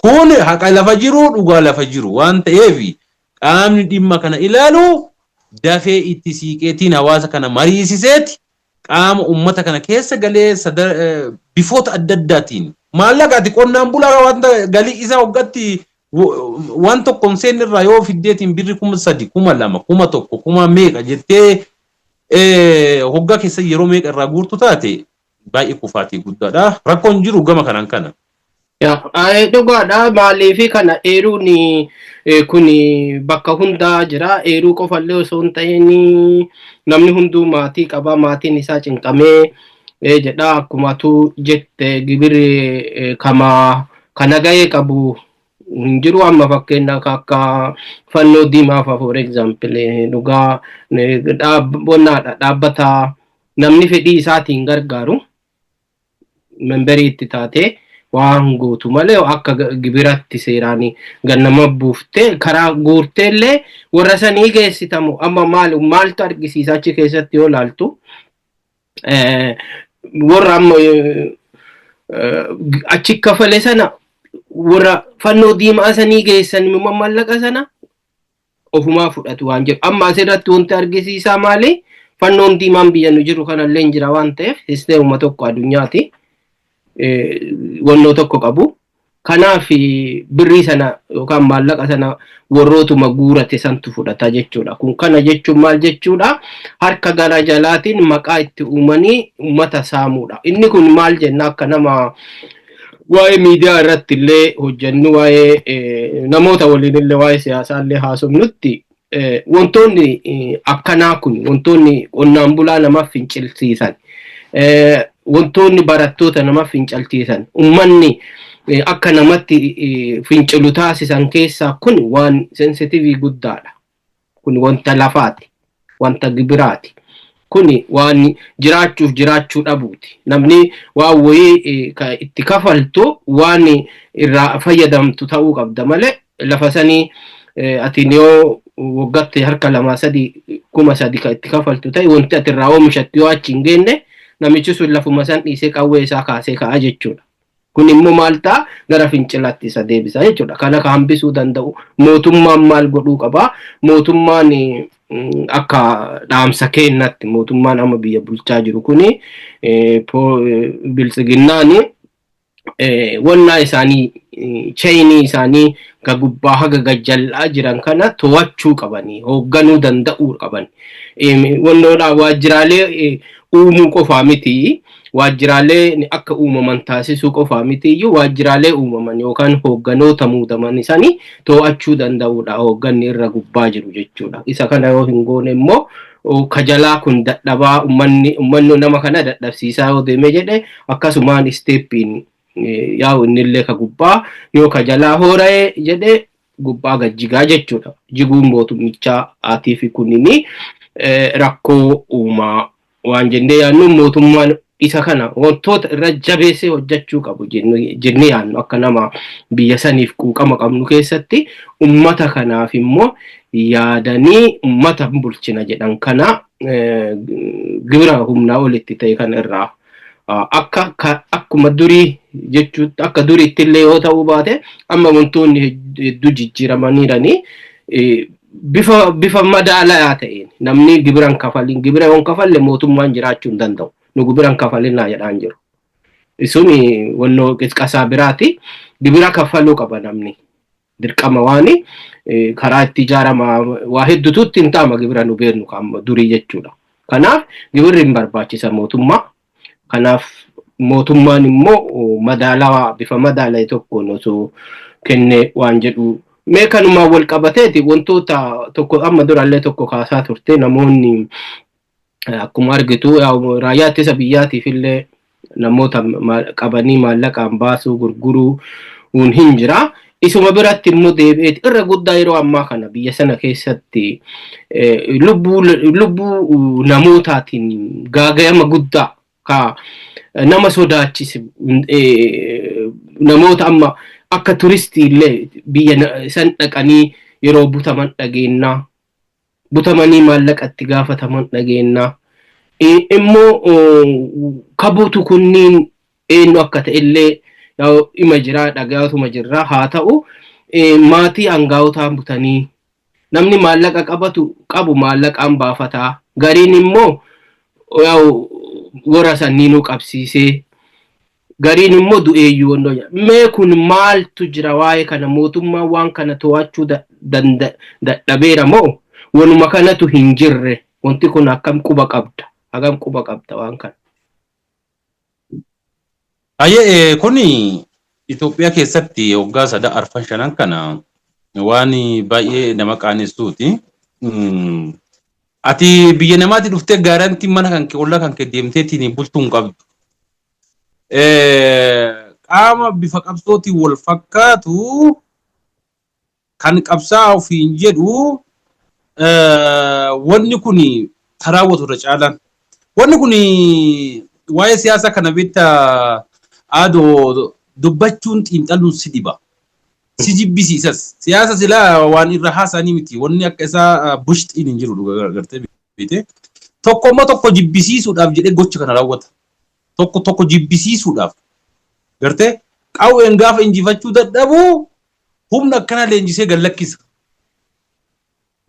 Kun haqa lafa jiru, dhugaa lafa jiru waan ta'eef, qaamni dhimma kana ilaalu dafee itti siiqeetiin hawaasa kana mariisiseeti qaama uummata kana keessa galee bifoota adda addaatiin maallaqa ati qonnaan bulaa wanta galii isaa waggaatti waan tokko hin seenne irraa yoo fiddeetiin birri 3000, 2000, 1000, kuma meeqa jettee hoggaa keessa yeroo meeqa irraa guurtu taate, baay'ee kufaatii guddaadha. Rakkoon jiru gama kanaan kana. Dhugaadha. Maaliifi kana eeruun kun bakka hundaa jira. Eeruu qofallee osoo hin ta'in namni hunduu maatii qaba. Maatiin isaa cinqamee jedha. Akkuma atuu jette, gibirri kama kana gahee qabu hin jiru. Amma fakkeenyaaf akka fannoo diimaa fa'a, for example, dhugaa dhaabbata namni fedhii isaatiin gargaaru memberii itti taatee waan gootu malee, akka gibiratti seeraan gannama buuftee karaa guurtee illee warra sanii geessitamu. Amma maal maaltu argisiisa? Achi keessatti yoo laaltu, warra amma achi kafale sana warra fannoo diimaa sanii geessan immoo maallaqa sana ofumaa fudhatu waan jedhu. Amma asirratti wanti argisiisaa maali? Fannoon diimaan biyya nu jiru kanallee hin jira waan ta'eef, sisteemuma tokko addunyaati. Wannoo tokko qabu. Kanaaf birrii sana yookaan maallaqa sana warrootuma guurate santu fudhata jechuudha. Kun kana jechuun maal jechuudha? Harka gara jalaatiin maqaa itti uumanii uummata saamuudha. Inni kun maal jenna? Akka nama waa'ee miidiyaa irratti illee hojjennu, waa'ee namoota waliin illee waa'ee siyaasaa illee haasofnutti, wantoonni akkanaa kun, wantoonni qonnaan bulaa namaaf fincilsiisan, wantoonni barattoota namaaf fincilsiisan, uummanni akka namatti fincilu taasisan keessaa kun waan sensitiivii guddaadha. Kun wanta lafaati, wanta gibiraati. Kun waan jiraachuuf jiraachuu dhabuuti. Namni waan wayii itti kafaltu waan irraa fayyadamtu ta'uu qabda malee, lafa sanii ati yoo waggaatti harka lama sadi 3000 kan itti kafaltu ta'e, wanti ati irraa oomishattu yoo achi hin geenne, namichi sun lafuma san dhiisee qawwee isaa kaasee ka'a jechuudha. Kun immoo maal ta'a? Gara fincilaatti isa deebisa jechuudha. Kana ka hambisuu danda'u mootummaan maal godhuu qabaa? Mootummaan akka dhaamsa kennatti, mootummaan amma biyya bulchaa jiru kuni, biltsiginnaan, wannaa isaanii, chainii isaanii ka gubbaa haga gajjallaa jiran kana to'achuu qabanii hoogganuu danda'uu qaban. Wannoodha, waajjiraalee uumuu qofaa miti. Waajjiraalee akka uumaman taasisuu qofaa miti iyyuu, waajjiraalee uumaman yookaan hoogganoota muudaman isaanii to'achuu danda'uudha hoogganni irra gubbaa jiru jechuudha. Isa kana yoo hin goone immoo, kajalaa kun dadhabaa, uummanni nama kana dadhabsiisaa yoo deeme jedhe, akkasumaan steppiin yaa'u innillee ka gubbaa yoo kajalaa hoora'e jedhe gubbaa gajjigaa jechuudha. Jiguun mootummichaa aatii fi kunini rakkoo uumaa waan jennee yaadnu, mootummaan isa kana wantoota irra jabeessee hojjechuu qabu jennee yaadnu, akka nama biyya saniif quuqama qabnu keessatti, ummata kanaaf immoo yaadanii ummata bulchina jedhan kana gibira humnaa olitti ta'e kana irraa akka akkuma durii jechuutti, akka duriitti illee yoo ta'uu baate, amma wantoonni hedduu jijjiiramaniiranii bifa madaalaa ta'een namni gibira hin kafalin, gibira yoo hin kafalle mootummaan jiraachuu hin danda'u. Nu gibira hin kafalinaa jedhaan jiru. Suni wannoo qisqasaa biraati. Gibira kaffaluu qaba namni. Dirqama waan karaa itti ijaarama waa hedduutu itti hin ta'ama gibira nu beeknu durii jechuudha. Kanaaf gibirri hin barbaachisa mootummaa. Kanaaf mootummaan immoo madaalawaa bifa madaala'e tokkoon osoo kennee waan jedhu. Mee kanumaan wal qabateeti wantoota tokko amma durallee tokko kaasaa turte, namoonni akkuma argitu raayyaa ittisa biyyaatiif illee namoota qabanii maallaqaan baasuu gurguruu hin jira. Isuma biratti immoo deebi'eeti irra guddaa yeroo ammaa kana biyya sana keessatti lubbuu namootaatiin gaaga'ama guddaa ka nama sodaachise, namoota amma akka turistii illee biyya san dhaqanii yeroo butaman dhageennaa, butamanii maallaqa itti gaafataman dhageennaa. Immoo kabuutu kunniin eenyu akka ta'e illee ima jiraa dhagaatuma jirraa. Haa ta'u, maatii hangaa'otaan butanii namni maallaqa qabatu qabu maallaqaan baafataa, gariin immoo warra sanniinuu qabsiisee, gariin immoo du'eeyyuu wandoo. Mee kun maaltu jira waa'ee kana? Mootummaan waan kana to'achuu dadhabeera moo wanuma kanatu hin jirre? Wanti kun akkam quba qabda, hagam quba qabda waan kana? Ayyee, kuni Itoophiyaa keessatti waggaa sada arfan shanan kana waan baay'ee nama qaanessuuti. Ati biyya namaatti dhuftee gaarantii mana kan kee, ollaa kan kee deemteetiin bultuu hin qabdu. Qaama bifa qabsootiin wal fakkaatu kan qabsaa'aa ofiin jedhu wanni kun raawwatu irra caalaan. Wanni kun waa'ee siyaasaa kana beektaa, aadoo dubbachuun xiinxaluun si dhiba. Si jibbisiisas. Siyaasa silaa waan irra haasa'anii miti. Wanni akka isaa bushxiin hin jiru gartee beekte. Tokko immoo tokko jibbisiisuudhaaf jedhee gocha kana raawwata. Tokko tokko jibbisiisuudhaaf. Gartee qawween gaafa injifachuu dadhabu humna akkanaa leenjisee gad lakkisa.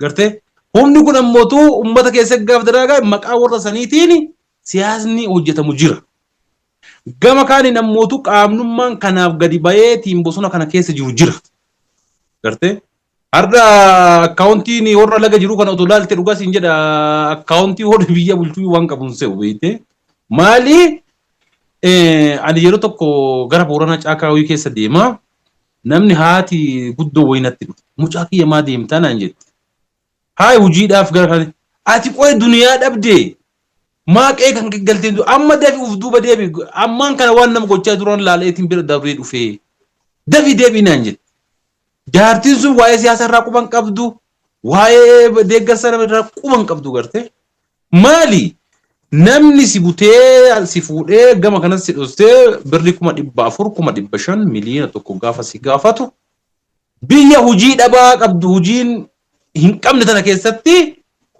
Gartee humni kun ammootu uummata keessa gaafa daraagaa maqaa warra saniitiin siyaasni hojjetamu jira. Gama kaaniin ammootu qaamnummaan kanaaf gadi bayeetiin bosona kana keessa jiru jira. Gartee har'a akkaawuntiin warra laga jiru kana otoo laalte, dhugaa siin jedha, akkaawuntii warra biyya bulchuu waan qabu hin se'u beekte. Maali, ani yeroo tokko gara Booranaa caakaa wayii keessa deema. Namni haati guddoo wayii natti dhufte. "Mucaa kiyya, maa deemtaa?" naan jette. "Haay, hojiidhaaf gara kana." "Ati qoy duniyaa dhabdee maa qe'ee kan galteen amma dafi uf duuba deebi, ammaan kana waan nama gochaa turan laaleetiin bira dabree dhufee, dafi deebi" naan jette. Jaartiin sun waa'ee siyaasa irraa quban qabdu, waa'ee deeggarsa nama irraa quban qabdu garte. Maali, namni si butee si fuudhee gama kanas si dhostee birri 400,000, 500,000, 1,000,000 gaafa si gaafatu, biyya hojii dhabaa qabdu, hojiin hin qabne tana keessatti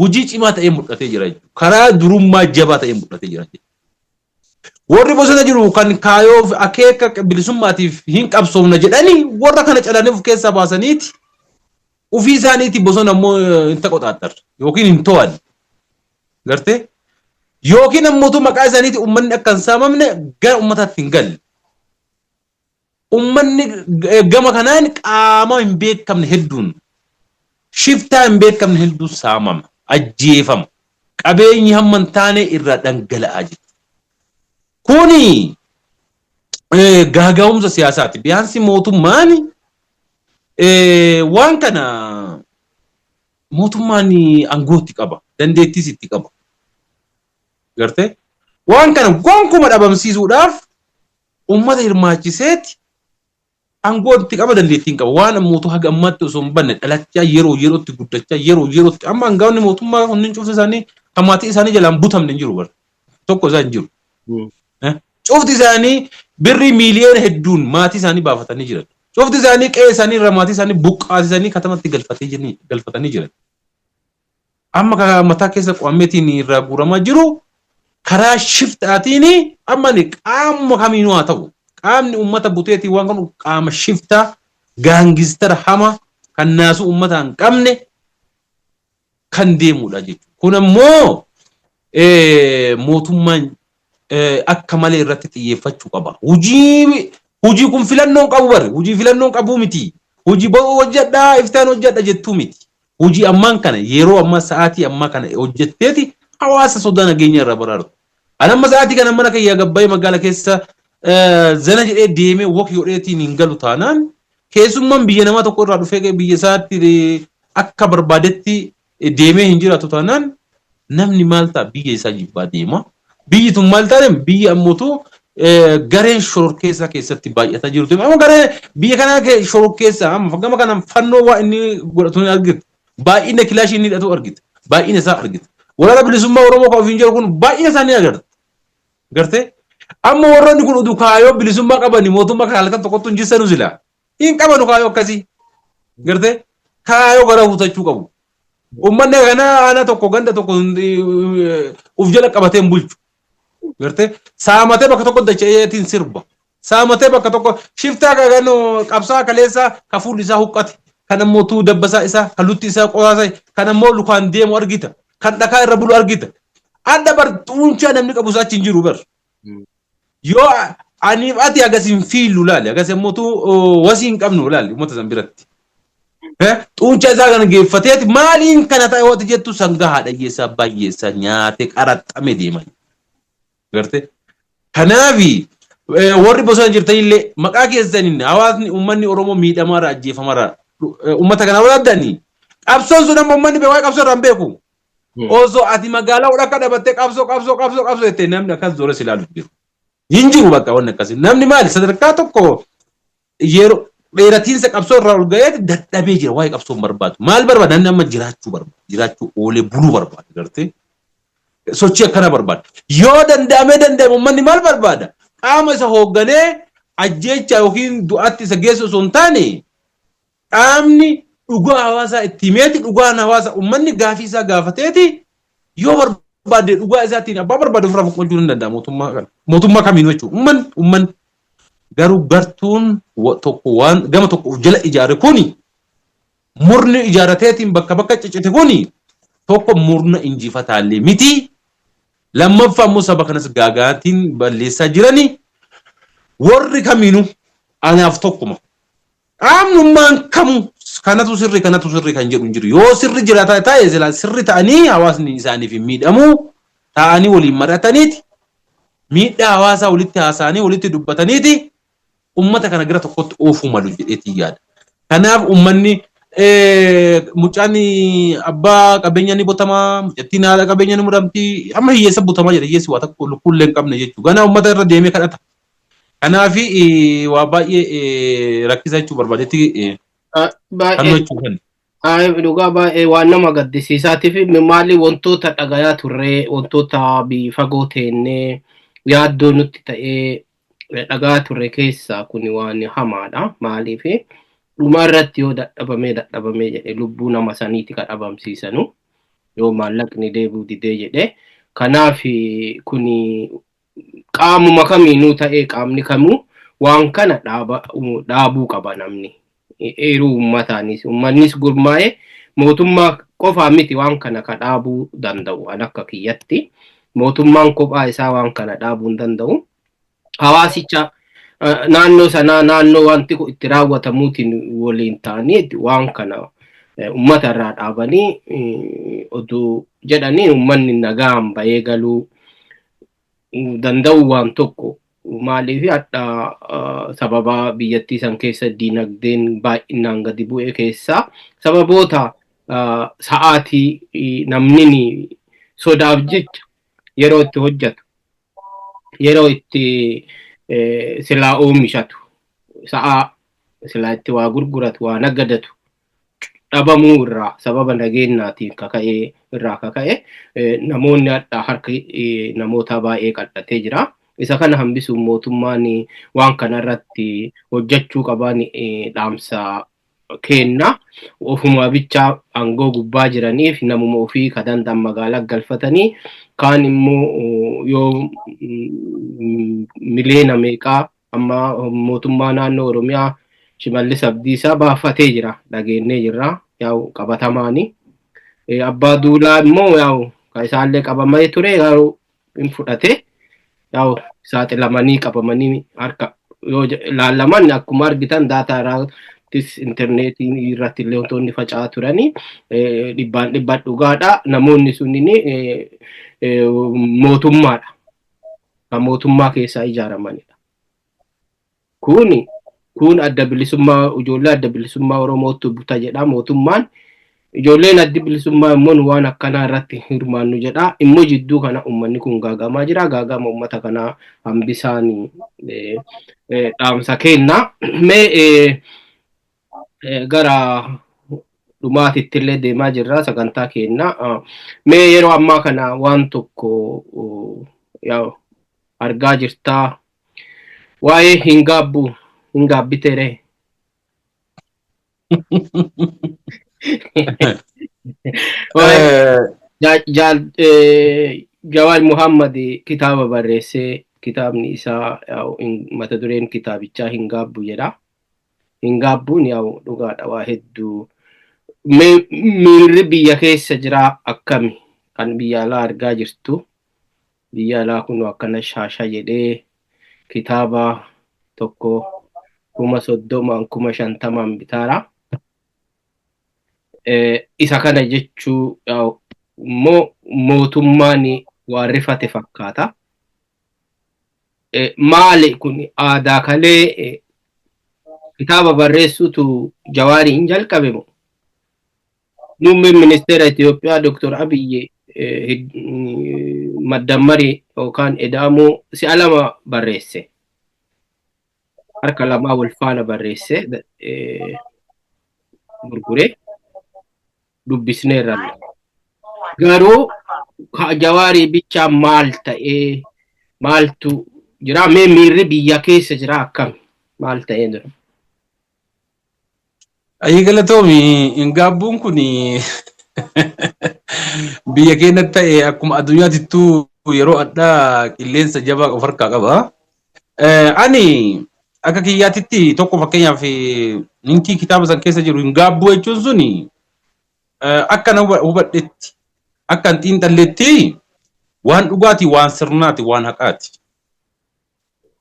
hojii cimaa ta'ee mul'atee jira jechuudha. Karaa durummaa jabaa ta'ee mul'atee jira jechuudha. Warri bosona jiru kan kaayoo akeeka bilisummaatiif hin qabsoofna jedhanii warra kana calanii of keessaa baasaniiti ofii isaaniiti bosona immoo hin taqoxaaxxar yookiin hin to'an. Gartee, yookiin ammoo maqaa isaaniiti uummanni akka hin saamamne gara uummataatti hin galle. Uummanni gama kanaan qaama hin beekamne hedduun, shiftaa hin beekamne hedduun saamama, ajjeefama. Qabeenyi hamma hin taane irraa dhangala'aa jira. Kuni gaaga'umsa siyaasaati. Biyaansi mootummaan waan kana mootummaan aangootti qaba, dandeettiis itti qaba. Gartee, waan kana gonkumaa dhabamsiisuudhaaf uummata hirmaachiseeti aangoo itti qaba, dandeettii qaba. Waan ammootu haga ammaatti osoo hin banne dhalachaa, yeroo yerootti guddachaa, yeroo yerootti amma aangaa'onni mootummaa kunniin cufti isaanii kan maatii isaanii jalaan butamne hin jiru bara. Tokko isaa hin jiru. Cufti isaanii birrii miiliyoona hedduun maatii isaanii baafatanii jiran. Cufti isaanii qe'ee isaanii irraa maatii isaanii buqqaasisanii katamatti galfatanii jiran. Amma kan mataa keessa qo'ammeetiin irraa guuramaa jiru karaa shiftaatiin amma qaama kamiinuu haa ta'u, qaamni uummata buteetiin waan kun qaama shiftaa, gangster hama kan naasuu uummataa hin qabne kan deemudha jechuudha. Kun ammoo mootummaan akka malee irratti xiyyeeffachuu qaba. Hojii kun filannoon qabu bari, hojii filannoon qabu miti. Hojii boruu hojjedhaa, iftaan hojjedha jettuu miti. Hojii ammaan kana, yeroo ammaa, sa'aatii ammaa kana hojjetteeti Hawaasa sodaa nageenya irraa baraartu. Ani amma sa'aatii kana mana kiyyaa gabbayee magaala keessa zana jedhee deemee wok godheetiin hin galu taanaan, keessummaan biyya namaa tokko irraa dhufee biyya isaatti akka barbaadetti deemee hin jiraatu taanaan, namni maal ta'a? Biyya isaa jibbaa deema. Biyyi tun maal taate? Biyya ammootu gareen shororkeessaa keessatti baay'ataa jirtu. Amma garee biyya kanaa shororkeessaa amma gama kanaan fannoo waa inni godhatu ni argita. Baay'ina kilaashii inni hidhatu argita. Baay'ina isaa argita. Waraana Bilisummaa Oromoo kan ofiin jiru kun baay'ina isaa ni agarta. Gartee? Amma warroonni kun utuu kaayoo bilisummaa qabani mootummaa kan halkan tokkotti hin jissanu sila. Hin qabanu kaayoo akkasii. Gartee? Kaayoo gara hutachuu qabu. Uummanni kana aanaa tokko, ganda tokko uf jala qabatee hin bulchu. Gartee? Saamatee bakka tokko dacha'eetiin sirba. Saamatee bakka tokko shiftaa kan qabsaa kaleessaa ka fuulli isaa huqqate, kan ammoo tuu dabbasaa isaa, kan lutti isaa qoraasa, kan ammoo lukaan deemu argita. Kan dhakaa irra bulu argita. Adda bar xuunchaa namni qabu achi hin jiru bar. Yoo aniif ati agas hin fiillu laali, agas ammoo tuu wasii hin qabnu laali uummata san biratti. Xuunchaa isaa kana geeffateeti maaliin kana ta'e hooti jettu, sangaa haadha hiyyeessaa baay'eessaa nyaatee qaraxxame deeman. Gartee? Kanaafi warri bosona jirtanillee maqaa keessaniin hawaasni, uummanni Oromoo miidhamaarra, ajjeefamaarra, uummata kana waraabdanii qabsoon sun amma uummanni beeku qabsoo irraa hin beeku. Osoo ati magaalaa walakkaa dhabattee qabsoo, qabsoo, qabsoo, qabsoo jettee namni akkas zoora si ilaalu jiru. Hin jiru bakka wanni akkasii. Namni maali sadarkaa tokko yeroo dheeratiinsa qabsoo irraa ol ga'eeti dadhabee jira, waa'ee qabsoo hin barbaadu. Maal barbaada? Namni amma jiraachuu barbaada. Jiraachuu, oolee buluu barbaada, gartee. Sochii akkana barbaada. Yoo danda'amee danda'ame uummanni maal barbaada? Qaama isa hoogganee ajjeechaa yookiin du'aatti isa geessu osoo hin taane, qaamni dhugaa hawaasaa itti himeeti, dhugaan hawaasa uummanni gaafii isaa gaafateeti, yoo barbaade dhugaa isaatiin abbaa barbaade ofirraa fonqolchuu ni danda'a mootummaa kana. Mootummaa kamiinuu jechuudha. Uummanni garuu gartuun tokko waan gama tokko of jala ijaare kuni, murni ijaarateetiin bakka bakka ciccite kuni, tokko murna injifataallee miti. Lammaffaa immoo saba kanas gaagaatiin balleessaa jirani. Warri kamiinuu anaaf tokkuma. Qaamnummaan kamuu kanatu sirri, kanatu sirri kan jedhu hin jiru. Yoo sirri jiraata ta'e silaa sirri ta'anii hawaasni isaaniif hin miidhamu, ta'anii waliin mari'ataniiti, miidhaa hawaasaa walitti haasa'anii walitti dubbataniiti ummata kana gara tokkotti oofuu malu jedheetiin yaada. Kanaaf uummanni mucaan abbaa qabeenyaa ni butamaa, mucattiin haadha qabeenyaa ni muramti, amma hiyyeessa butamaa jira, hiyyeessi waa tokko lukkuullee hin qabne jechuudha. Ganaa uummata irra deemee kadhata. Kanaaf waa baay'ee rakkisa jechuu barbaadetti kan Baay'ee jechuu kan. Dhugaa baay'ee waan nama gaddisiisaatiif, maali, wantoota dhagayaa turree, wantoota fagoo teennee yaaddoo nutti ta'ee dhagaa turre keessaa kun waan hamaadha. Maaliif, dhuma irratti yoo dadhabamee dadhabamee jedhe lubbuu nama saniiti kan dhabamsiisanu yoo maallaqni deebi'u didee jedhe. Kanaaf kuni qaamuma kamiinuu ta'ee qaamni kamuu waan kana dhaabuu qaba namni. Eeruu uummataanis uummannis gurmaa'ee mootummaa qofaa miti waan kana ka dhaabuu danda'u, an akka kiyyatti. Mootummaan kophaa isaa waan kana dhaabuu hin danda'u. Hawaasicha naannoo sanaa, naannoo wanti kun itti raawwatamuutiin waliin ta'anii waan kana uummata irraa dhaabanii oduu jedhanii uummanni nagaan bahee galuu danda'u waan tokko. Maaliif, hadha sababa biyyattii san keessa diinagdeen baay'inaan gadi bu'e keessaa sababoota sa'aatii namni sodaaf jecha yeroo itti hojjetu, yeroo itti silaa oomishatu, sa'aa silaa itti waa gurguratu, waa nagadatu dhabamuu irraa, sababa nageenyaatiin kaka'ee irraa kaka'e namoonni hadha harki namoota baay'ee qal'atee jira. Isa kana hambisuun mootummaan waan kana irratti hojjechuu qaban dhaamsa kenna. Ofuma bichaa aangoo gubbaa jiraniif namuma ofii ka danda'an magaalaa galfatanii, kaan immoo yoo miliyoona meeqaa amma mootummaa naannoo Oromiyaa Shimallis Abdiisaa baafatee jira, dhageennee jirra yaa'u qabatamaani. Abbaa Duulaa immoo yaa'u kan isaallee qabamee ture garuu hin fudhate, yaa'u saaxilamanii qabamanii harka yoo ilaalaman akkuma argitan daataa irratti irrattis intarneetii irratti illee wantoonni faca'aa turanii dhibbaan dhibbaan dhugaadha. Namoonni sunniin mootummaadha. Kan mootummaa keessaa ijaaramanidha. Kuni kun adda bilisummaa ijoollee adda bilisummaa Oromootti buta jedha mootummaan. Ijoolleen addi bilisummaa immoo waan akkanaa irratti hirmaannu jedha. Immoo jidduu kana uummanni kun gaagamaa jira. Gaagama uummata kanaa hambisaan dhaamsa kenna. Mee gara dhumaatitti illee deemaa jirra sagantaa kenna. Mee yeroo ammaa kana waan tokko argaa jirtaa. Waa'ee hin gaabbu hin gaabbiteere. Jawaar Muhammad kitaaba barreessee kitaabni isaa mata dureen kitaabichaa hin gaabbu jedha. Hin gaabbuun yaa'u dhugaadha waa hedduu. Miirri biyya keessa jira akkami kan biyya alaa argaa jirtu. Biyya alaa kun akkana shaasha jedhee kitaaba tokko 30,000 50,000 bitaara. Isa kana jechuu immoo mootummaan waan rifate fakkaata. Maali kun aadaa kalee kitaaba barreessuutu Jawaarii hin jalqabe moo? Muummeen ministeera Itoophiyaa Dr. Abiyyi maddammarii yookaan eda'amuu si'a lama barreesse. Harka lamaa wal faana barreesse gurguree dubbisneerra. Garuu Jawaarii bichaa maal ta'ee maaltu jira? Mee miirri biyya keessa jira akkami? Maal ta'ee jira? Ayyee galatoomi gaabbuun kun biyya keenyatti ta'e akkuma addunyaatittuu yeroo addaa qilleensa jabaa of harkaa qaba. Ani akka kiyyaatitti tokko fakkeenyaaf ninkii kitaaba san keessa jiru hin gaabbuu jechuun suni akka na hubadhetti akka hin xiinxalletti waan dhugaati, waan sirnaati, waan haqaati.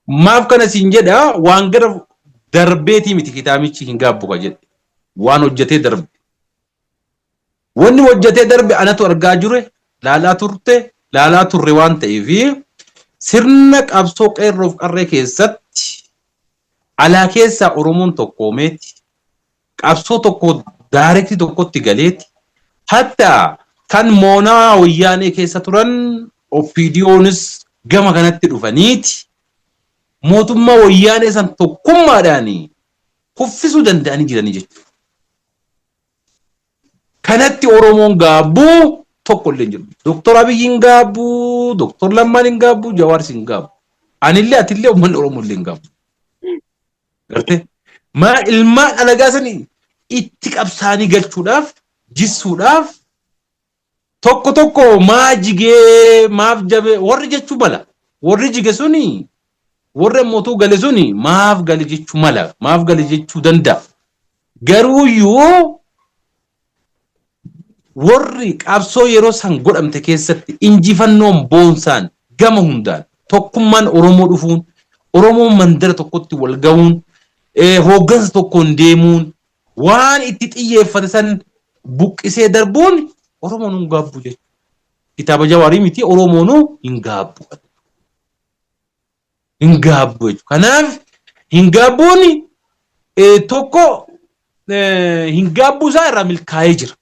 Maaf kana siin jedha, waan gara darbeetii miti kitaabichi hin gaabbu ka jedhe. Waan hojjetee darbe. Wanni hojjetee darbe anatu argaa jure, laalaa turte, laalaa turre waan ta'eef sirna qabsoo qeerroof qarree keessatti alaa keessaa Oromoon tokkoomeeti. Qabsoo tokko daarektii tokkotti galeeti. Hatta kan moonaa wayyaanee keessa turan OPDOnis gama kanatti dhufaniiti. Mootummaa wayyaanee san tokkummaadhaan kuffisuu danda'anii jiranii jechuudha. Kanatti Oromoon gaabbuu tokko illee hin jiru. Doktor Abiyyi hin gaabbuu, Doktor Lammaan hin gaabbuu, Jawaaris hin gaabbu. Anillee atillee uummanni Oromoo illee hin gaabbu. Gartee? Maa ilmaan alagaa sanii itti qabsaanii galchuudhaaf, jissuudhaaf tokko tokko maa jigee maaf jabe warri jechuu mala. Warri jige suni warri ammootuu gale suni maaf gale jechuu mala, maaf gale jechuu danda'a. Garuuyyuu warri qabsoo yeroo san godhamte keessatti injifannoon boonsaan gama hundaan tokkummaan Oromoo dhufuun, Oromoon mandara tokkotti wal gahuun, hooggansa tokkoon deemuun, waan itti xiyyeeffate san buqqisee darbuun Oromoon hin gaabbu jechuudha. Kitaaba Jawaarii miti Oromoonuu hin gaabbu. Hin gaabbu jechuudha. Kanaaf hin gaabbuun tokko hin gaabbuu isaa irraa milkaa'ee jira.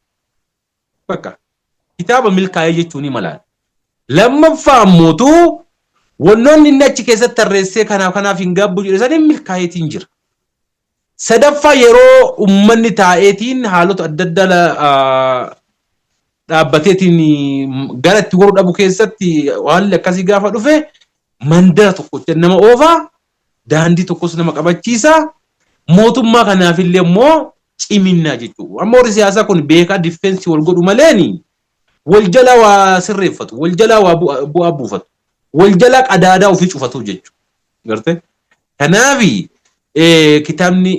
Bakka kitaaba milkaa'ee jechuun ni malaan. Lammaffaa ammootu wannoonni inni achi keessatti tarreessee kanaaf kanaaf hin gaabbu jedhe saniin milkaa'eetiin jira. Sadaffaa yeroo uummanni taa'eetiin haalota adda addaa dhaabbateetiin gara itti goruu dhabu keessatti haalli akkasii gaafa dhufe mandara tokkotti nama oofaa, daandii tokkos nama qabachiisa, mootummaa kanaafillee immoo ciminnaa jechuudha. Amma warri siyaasaa kun beekaa diffeensi wal godhu maleeni wal jalaa waa sirreeffatu, wal jalaa waa bu'aa buufatu, wal jalaa qadaadaa ofii cufatu jechuudha. Gartee? Kanaafi kitaabni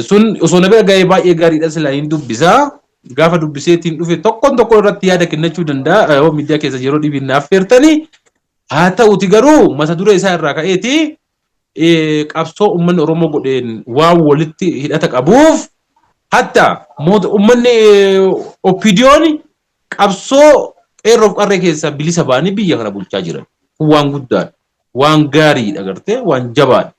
sun osoo na bira ga'ee baay'ee gaariidha silaa hin dubbisaa. Gaafa dubbiseetiin dhufe tokkoon tokko irratti yaada kennachuu danda'a. Yoo miidiyaa keessa yeroo dhibiin naaf feertanii haa ta'uti garuu mata duree isaa irraa ka'eeti Qabsoo uummanni Oromoo godheen waan walitti hidhata qabuuf, hatta uummanni OPDO'n qabsoo qeerroof qarree keessaa bilisa ba'anii biyya kana bulchaa jiran. Kun waan guddaadha. Waan gaariidha, gartee, waan jabaadha.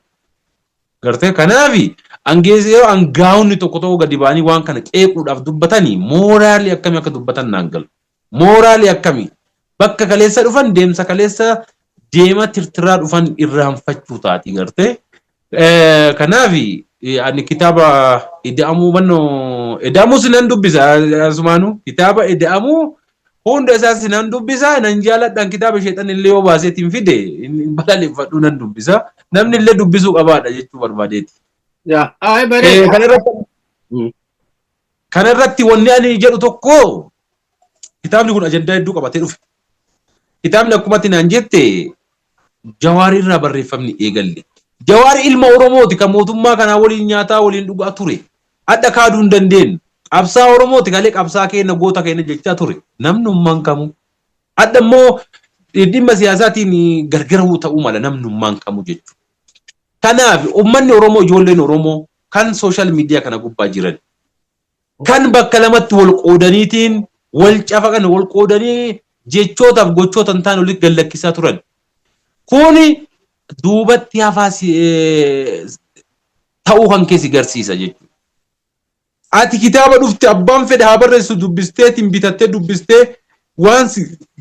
Gartee, kanaafi angeessa yeroo angaa'onni tokko tokko gadi ba'anii waan kana qeequudhaaf dubbatanii mooraalii akkamii akka dubbatan naan galu. Mooraalii akkamii? Bakka kaleessa dhufan, deemsa kaleessa deema tirtiraa dhufan irraanfachuu taati, gartee. Kanaafi ani kitaaba ida'amuu mannoo ida'amuu sinan dubbisa, asumaanuu kitaaba ida'amuu hunda isaa sinan dubbisa, nan jaaladhaan. Kitaaba sheexan illee yoo baaseetiin fide hin balaaleffadhu, nan dubbisa, namni illee dubbisuu qabaadha jechuu barbaadeeti. Yaa, bareeda. Kanarratti wanni ani jedhu tokko, kitaabni kun ajandaa hedduu qabatee dhufe. Kitaabni akkuma ati naan jette Jawaar irraa barreeffamni eegalle. Jawaar ilma Oromooti kan mootummaa kanaa waliin nyaataa waliin dhugaa ture. Adda kaaduu hin dandeenyu. Qabsaa Oromooti kalee qabsaa keenya, goota keenya jechaa ture. Namnummaan kamuu. Adda immoo dhimma siyaasaatiin gargar ta'uu mala namnummaan kamuu jechuudha. Kanaaf uummanni Oromoo, ijoolleen Oromoo kan social media kana gubbaa jiran, kan bakka lamatti wal qoodaniitiin wal cafaqan, wal qoodanii jechootaaf gochoota hin taane walitti gallakkisaa turan. Kuni duubatti hafaa ta'uu kan keessi garsiisa jechuudha. Ati kitaaba dhufte abbaan fedhe haa barreessu dubbisteetiin bitattee dubbistee waan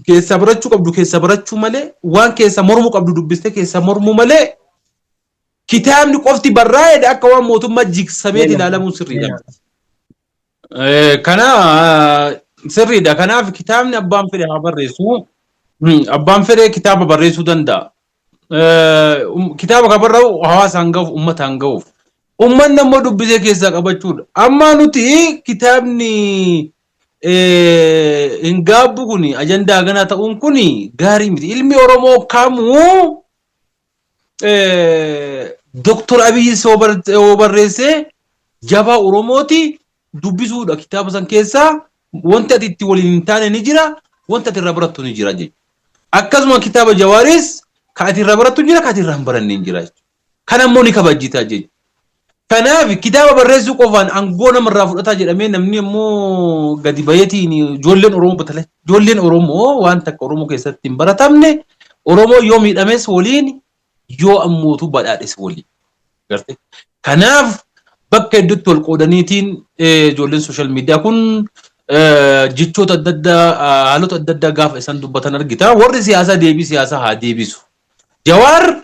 keessa barachuu qabdu keessa barachuu malee, waan keessa mormuu qabdu dubbistee keessa mormuu malee, kitaabni qofti barraa'edha akka waan mootummaa jigsameet ilaalamuun sirriidha. Kana sirriidha. Kanaaf kitaabni abbaan fedhe haa barreessu. Abbaan fedhe kitaaba barreessuu danda'a. Kitaaba kan barraa'u hawaasaan gahuuf, uummataan gahuuf. Uummanni ammoo dubbisee keessaa qabachuudha. Amma nuti kitaabni hin gaabbu kun ajandaa ganaa ta'uun kun gaarii miti. Ilmi Oromoo kamuu Doktor Abiyyi yoo barreessee jabaa Oromooti dubbisuudha. Kitaaba san keessaa wanti ati itti waliin hin taane ni jira, wanti ati irraa barattu ni jira jechuudha. Akkasuma kitaaba Jawaaris kan ati irraa barattu jira, kan ati irraa hin baranne hin jira jechuudha. Kana immoo ni kabajjita jechuudha. Kanaaf kitaaba barreessuu qofaan aangoo namarraa fudhataa jedhamee namni immoo gadi bayeetiin ijoolleen Oromoo batale, ijoolleen Oromoo waan takka Oromoo keessatti hin baratamne, Oromoo yoo miidhames waliin, yoo ammootu badhaadhes waliin. Garte? Kanaaf bakka hedduutti wal qoodaniitiin ijoolleen social media kun jechoota adda addaa, haalota adda addaa gaafa isaan dubbatan argita. Warri siyaasaa deebii siyaasaa haa deebisu. Jawaar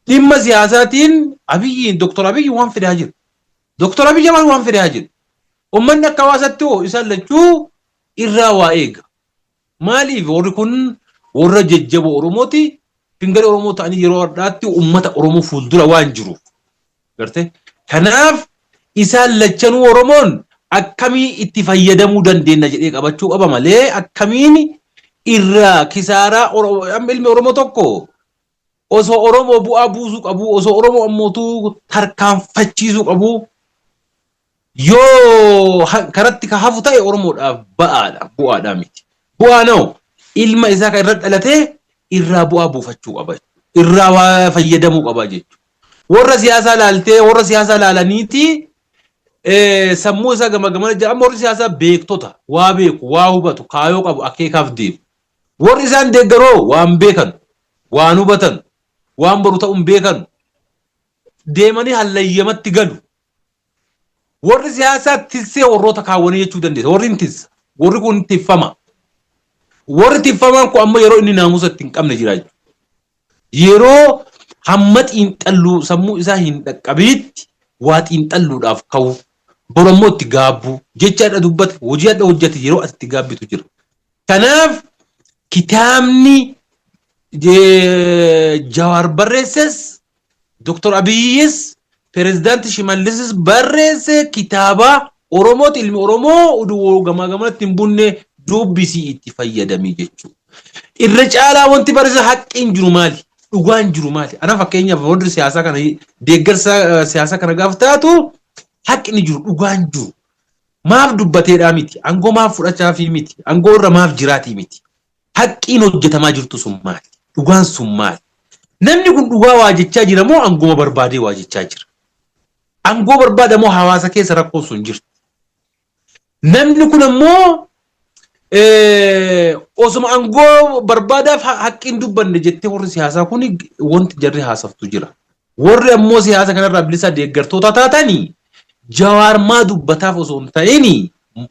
dhimma siyaasaatiin Abiyyiin, Doktor Abiyyi waan fidaa jiru. Doktor Abiyyi Ahmad waan fidaa jiru. Uummanni akka hawaasaatti hoo isaan lachuu irraa waa eega. Maaliif? Warri kun warra jajjaboo Oromooti. Fingarii Oromoo ta'anii yeroo har'aatti uummata Oromoo fuuldura waan jiruuf. Garte? Kanaaf isaan lachanuu Oromoon akkamii itti fayyadamuu dandeenya jedhee qabachuu qaba malee akkamiin irraa kisaaraa. Amma ilmi Oromoo tokko osoo Oromoo bu'aa buusuu qabu, osoo Oromoo ammootuu tarkaanfachiisuu qabu, yoo karatti ka hafu ta'e Oromoodhaaf ba'aadha, bu'aadha miti. Bu'aa noo ilma isaa kan irra dhalatee irraa bu'aa buufachuu qaba, irraa waa fayyadamuu qaba jechuudha. Warra siyaasaa laaltee, warra siyaasaa laalaniiti sammuu isaa gama gamana jira. Amma warri siyaasaa beektota, waa beeku, waa hubatu, kaayoo qabu, akeekaaf deemu. Warri isaan deeggaroo waan beekan, waan hubatan, waan boru ta'uun beekan deemanii hallayyamatti galu. Warri siyaasaa tissee warroota kaawwanii jechuu dandeessa. Warri hin tissa. Warri kun tiffama. Warri tiffamaan kun amma yeroo inni naamusa itti hin qabne jira jechuudha. Yeroo hamma xiinxalluu sammuu isaa hin dhaqqabiitti waa xiinxalluudhaaf ka'u, borammoo itti gaabbuu, jecha hadha dubbate, hojii hadha hojjete yeroo ati itti gaabbitu jira. Kanaaf kitaabni Jawaar barreesses, Dr. Abiyyis, Pireezidaanti Shimallisis barreesse kitaaba Oromooti. Ilmi Oromoo oduu gamaa gamanatti hin bunne dubbisii itti fayyadamii jechuudha. Irra caalaa wanti barreesse haqqiin jiru maali? Dhugaan jiru maali? Ana fakkeenyaaf warri siyaasaa kana deeggarsa siyaasaa kana gaafa taatu haqni jiru, dhugaan jiru. Maaf dubbateedhaa miti? Aangoo maaf fudhachaafii miti? Aangoo irra maaf jiraatii miti? Haqqiin hojjetamaa jirtu sun maali? Dhugaan sun maali? Namni kun dhugaa waa jechaa jira moo aangoo barbaadee waa jechaa jira? Aangoo barbaada moo hawaasa keessa rakkoon sun jirti? Namni kun ammoo osuma aangoo barbaadaaf haqqiin dubbanne jettee warri siyaasaa kun wanti jarri haasoftu jira. Warri ammoo siyaasa kanarraa bilisa deeggartoota taatanii Jawaar maa dubbataaf osoo hin ta'in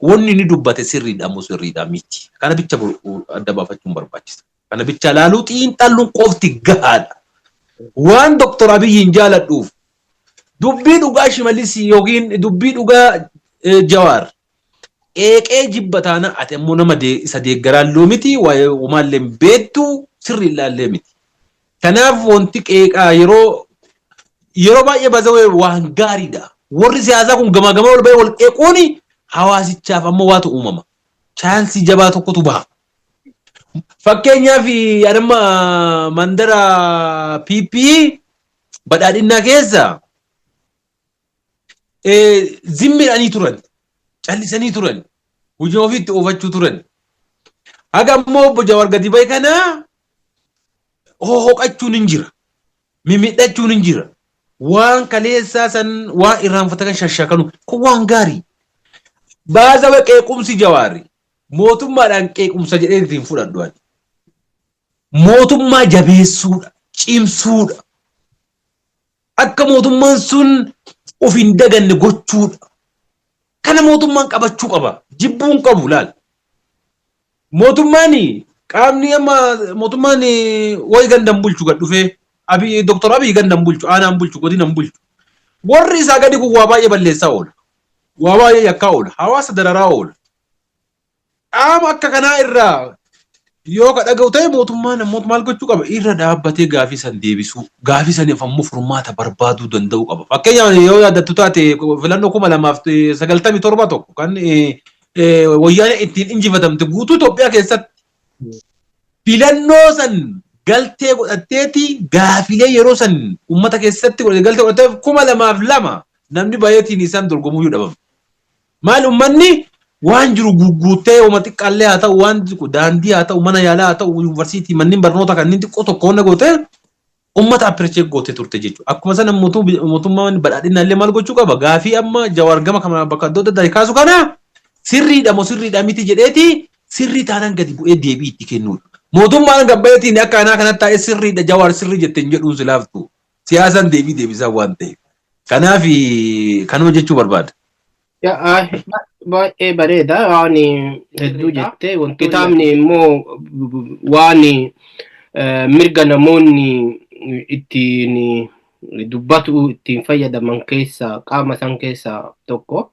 wanni inni dubbate sirriidha moo sirriidha miti. Kana bicha adda baafachuun barbaachisa. Kana bicha laaluu xiinxalluun qofti gahaadha. Waan Dr. Abiyyiin jaaladhuuf dubbii dhugaa Shimallis yookiin dubbii dhugaa Jawaar qeeqee jibba taana ati ammoo nama isa deeggaraallee miti, waa'ee umaallee beektu, sirri ilaallee miti. Kanaaf wanti qeeqaa yeroo yeroo baay'ee bazawee waan gaariidha. Warri siyaasaa kun gamaa gamaa ol bahee wal qeequun hawaasichaaf ammoo waatu uumama. Chaansii jabaa tokkotu baha. Fakkeenyaaf anamma mandara PP badhaadhinnaa keessa zimmiidhaanii turan, callisanii turan, hojii ofiitti oofachuu turan. Haga ammoo obbo Jawaar gadi bahe kana hohoqachuun hin jira, mimidhachuun hin jira. Waan kaleessaa san waan irraanfatan shashakanu kun waan gaarii. Baazawe qeequmsi Jawaari mootummaadhaan qeequmsa jedhee ittiin fudhadhu ani. Mootummaa jabeessuudha, cimsuudha. Akka mootummaan sun of hin daganne gochuudha. Kana mootummaan qabachuu qaba. Jibbuun qabu laal. Mootummaan qaamni amma mootummaan wayi gandan bulchu gad dhufee Abiy Dr. Abiy gandan bulchu, aanaan bulchu, godinan bulchu. Warri isaa gadi kun waa baay'ee balleessaa oola. Waa baay'ee yakkaa oola. Hawaasa dararaa oola. Qaama akka kanaa irraa yoo ka dhaga'u ta'e mootummaan ammoo maal gochuu qaba? Irra dhaabbatee gaafii san deebisuu, gaafii saniif ammoo furmaata barbaaduu danda'uu qaba. Fakkeenyaaf yoo yaadattu taate filannoo 2097 tokko kan wayyaanee ittiin injifatamte guutuu Itoophiyaa keessatti filannoo san galtee godhatteeti gaafilee yeroo san uummata keessatti galtee godhatteef 2002 namni baay'eetiin isaan dorgomuu yoo dhabame. Maal uummanni waan jiru guguuttee uma xiqqaallee haa ta'u, waan daandii haa ta'u, mana yaalaa haa ta'u, yuunivarsiitii, manneen barnoota kanneen xiqqoo tokko wanna gootee uummata appreciate gootee turte jechuudha. Akkuma sana mootummaan badhaadhinaa illee maal gochuu qaba? Gaafii amma Jawaar gama kana bakka adda addaa kaasu kana sirriidha moo sirriidha miti jedheeti sirrii taanaan gadi bu'ee deebii itti kennuudha. Mootummaan gabbayeetiin akka anaa kanatti taa'ee sirriidha Jawaar sirrii jettee hin jedhuun silaaftu. Siyaasaan deebii deebisaa waan ta'eef. Kanaaf kanuma jechuu barbaada. Baay'ee bareeda, waan hedduu jettee. Kitaabni immoo waan mirga namoonni ittiin dubbatu ittiin fayyadaman keessa qaama isaan keessaa tokko,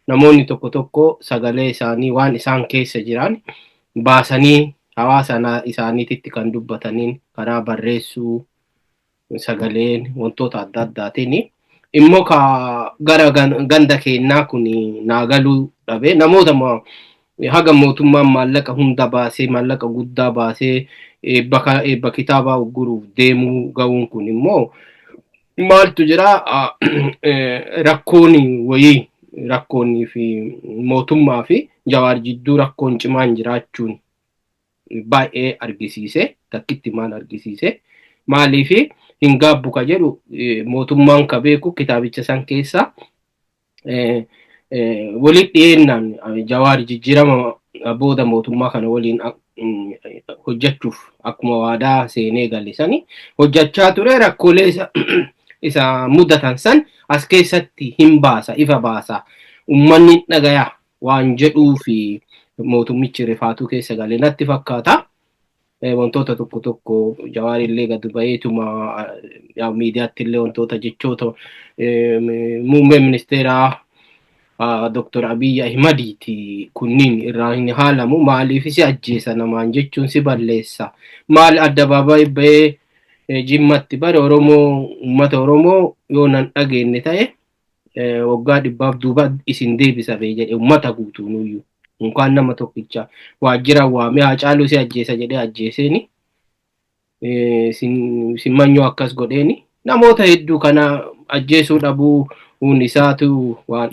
namoonni tokko tokko sagalee isaanii waan isaan keessa jiran baasanii hawaasa isaaniititti kan dubbataniin karaa barreessuu, sagaleen, wantoota adda addaatiin. Immoo ka gara ganda keenyaa kun naa galuu dhabe, namoota haga mootummaan maallaqa hunda baasee, maallaqa guddaa baasee eebba kitaabaa ugguruuf deemuu ga'uun kun immoo maaltu jira? Rakkoon wayii, rakkoonii fi mootummaa fi Jawaar jidduu rakkoon cimaan jiraachuun baay'ee argisiise. Takkitti maal argisiise? Maaliif hin gaabbu ka jedhu mootummaan ka beeku kitaabicha san keessa walitti dhiyeennaan Jawaar jijjiirama booda mootummaa kana waliin hojjechuuf akkuma waadaa seenee gale sani hojjechaa ture, rakkoolee isa mudatan san as keessatti hin baasa, ifa baasa, uummanni dhagaya waan jedhuu fi mootummichi rifaatuu keessa gale natti fakkaata. Wantoota tokko tokko Jawaar illee gad ba'eetuma miidiyaatti illee wantoota jechoota muummee ministeeraa Dr. Abiy Ahimadiiti kunniin irraa hin haalamu. Maaliif si ajjeesa namaan jechuun si balleessa? Maal addabaabaayii ba'ee Jimmatti bare Oromoo, uummata Oromoo yoo nan dhageenye ta'e waggaa 100f duuba isin deebisa bee jedhe. Uummata guutuunuyyuu unkaan nama tokkicha waajjira waamee Haacaaluu si ajjeesa jedhee ajjeeseeni, simmanyoo akkas godheeni namoota hedduu kana ajjeesuu dhabuu isaatu waan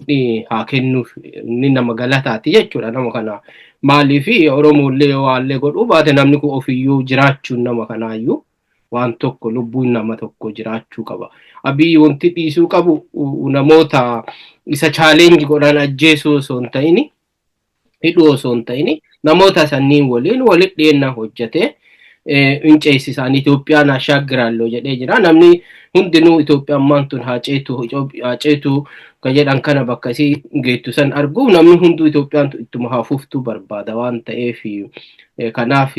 haa kennuuf, inni nama galataati jechuudha nama kana. Maaliif Oromollee yoo waallee godhuu baate namni kun ofiyyuu jiraachuun nama kanaayyuu Waan tokko lubbuun nama tokko jiraachuu qaba. Abiyyi wanti dhiisuu qabu namoota isa challenge godhan ajjeesuu osoo hin ta'ini, hidhuu osoo hin ta'ini, namoota sanniin waliin walitti dhiyeennaa hojjetee hin ceesisaan Itoophiyaan ashaagiraalloo jedhee jira. Namni hundinuu Itoophiyaan maantun haa ceetu, haa ceetu kan jedhan kana bakka isii geettu san arguuf namni hunduu Itoophiyaan ittuma haa fuftuu barbaada waan ta'eef, kanaaf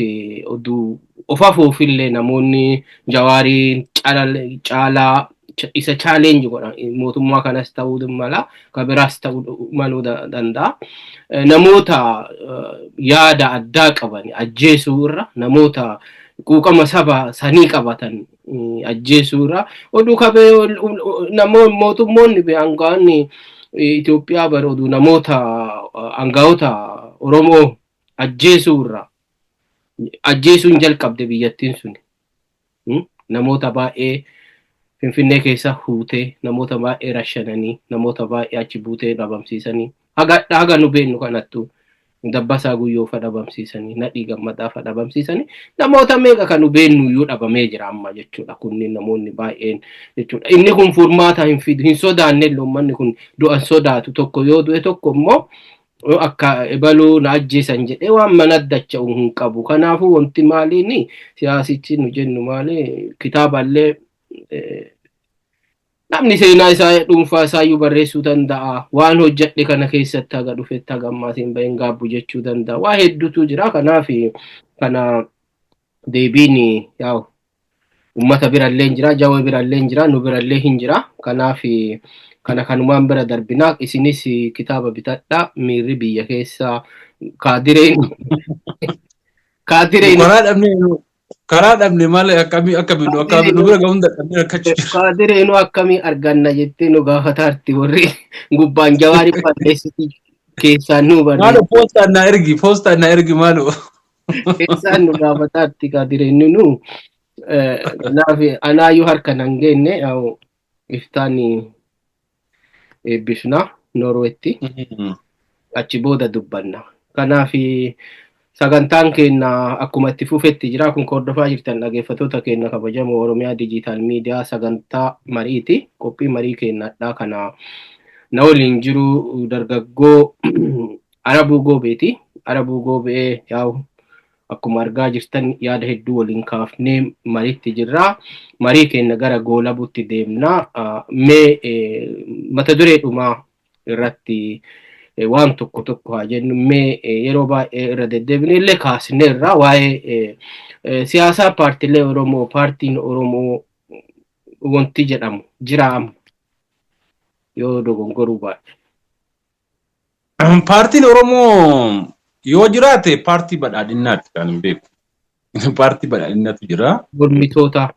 oduu of hafuufillee namoonni Jawaarii caalaa isa challenge godhan mootummaa kanas ta'uu mala, kan biraas ta'uu maluu danda'a. Namoota yaada addaa qaban ajjeesuu irra, namoota quuqama saba sanii qabatan ajjeesuu irra, oduu kabee namoonni mootummoonni aangaa'onni Itoophiyaa bara oduu namoota aangaa'ota Oromoo ajjeesuu irra ajjeesuun jalqabde biyyattiin suni. Namoota baay'ee Finfinnee keessa huutee, namoota baay'ee rashananii, namoota baay'ee achi buutee dhabamsiisanii, haga haga nu beennu kanattu Dabbasaa Guyyoo fa dhabamsiisanii, Nadhii Gammadaa fa dhabamsiisanii, namoota meeqa kan nu beennu iyyuu dhabamee jira amma jechuudha. Kunniin namoonni baay'een jechuudha. Inni kun furmaata hin fidu, hin sodaanne illee. Uummanni kun du'an sodaatu. Tokko yoo du'e, tokko immoo akka ebaluu na ajjeesan jedhee waan mana dacha'u hin qabu. Kanaafuu wanti maaliini siyaasichi nu jennu maali, kitaaballee namni seenaa isaa dhuunfaa isaayyuu barreessuu danda'a. Waan hojjedhe kana keessatti haga dhufetti haga ammaatiin baheen gaabbu jechuu danda'a. Waa hedduutu jira. Kanaaf kana deebiin yaa'u uummata birallee hin jira, Jawee birallee hin jira, nu birallee hin jira. Kanaaf kana kanumaan bira darbinaa. Isinis kitaaba bitadhaa. Miirri biyya keessaa kaadireen kaadireen Karaa dhabne malee akkamii akka binnu akka nu bira ga'uun dadhabnee rakkachuu jira. Kaadireenuu akkamii arganna jettee nu gaafataarti. Warri gubbaan Jawaarii barreessiti, keessaan nu barreessi. Maalo, poostaan naa ergi, poostaan naa ergi maalo. Keessaan nu gaafataarti kaadireen nu. Kanaaf anaayyuu harka nan geenne iftaan eebbifna Norweetti. Achi booda dubbanna. Kanaaf sagantaan keenya akkuma itti fufetti jira. Kun hordofaa jirtan dhaggeeffattoota keenya kabajamoo Oromiyaa Digital Media sagantaa mariiti. Qophii marii keenyadha. Kana na waliin jiru dargaggoo Arabuu Goobeeti. Arabuu Goobee yaa'u akkuma argaa jirtan yaada hedduu waliin kaafnee mariitti jirra. Marii keenya gara goolabuutti deemna. Mee mata duree dhumaa irratti waan tokko tokko haa jennu. Mee yeroo baay'ee irra deddeebine illee kaasneerra, waa'ee siyaasaa paartiilee Oromoo, paartiin Oromoo wanti jedhamu jira amma, yoo dogongoruu baadhe. Paartiin Oromoo yoo jiraate paartii badhaadhinaati kan hin beeku. Paartii badhaadhinaatu jira. Mormitoota.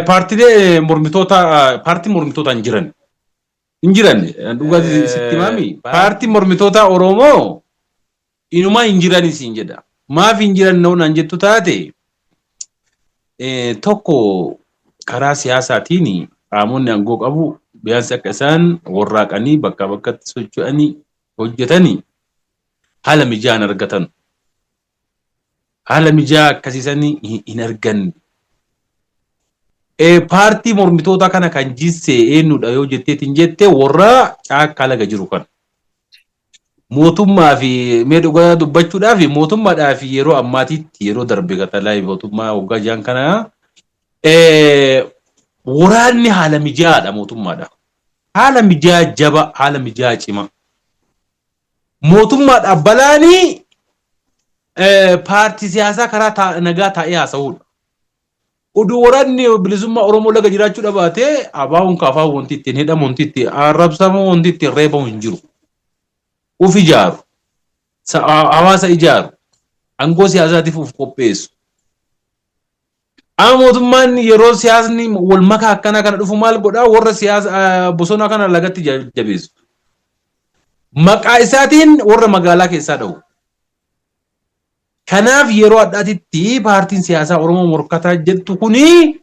Paartiilee mormitoota, paartii mormitoota hin jiran. Hin jiran, dhugaa sitti himaami. Paartiin mormitoota Oromoo inumaa hin jiran siin jedha. Maaf hin jiran naan jettu taate, tokko karaa siyaasaatiin qaamonni aangoo qabu biyyaansi akka isaan warraaqanii bakkaa bakkatti socho'anii hojjetanii haala mijaa hin argatan. Haala mijaa akkasiisanii hin arganne. Paartii mormitoota kana kan jisse eenyudha yoo jetteetiin jette, warra caakkaa laga jiru kana. Mootummaa fi mee dhugaa dubbachuudhaaf mootummaadhaa fi yeroo ammaatitti, yeroo darbe katalaa mootummaa waggaa 6 kana waraanni haala mijaa'aadha mootummaadha. Haala mijaa jaba, haala mijaa cima. Mootummaadhaaf balaanii paartii siyaasaa karaa nagaa taa'ee haasa'uudha. Oduu waraanni bilisummaa Oromoo laga jiraachuu dhabaatee, ABO'n kaafaa wanti ittiin hidhamu, wanti ittiin arrabsamu, wanti ittiin reebamu hin jiru. Uf ijaaru. Hawaasa ijaaru. Aangoo siyaasaatiif uf qopheessu. Amma mootummaan yeroo siyaasni wal makaa akkanaa kana dhufu maal godhaa? Warra siyaasa bosona kana lagatti jabeessu. Maqaa isaatiin warra magaalaa keessaa dha'u. Kanaaf yeroo addaatitti paartiin siyaasaa Oromoo morkataa jettu kuni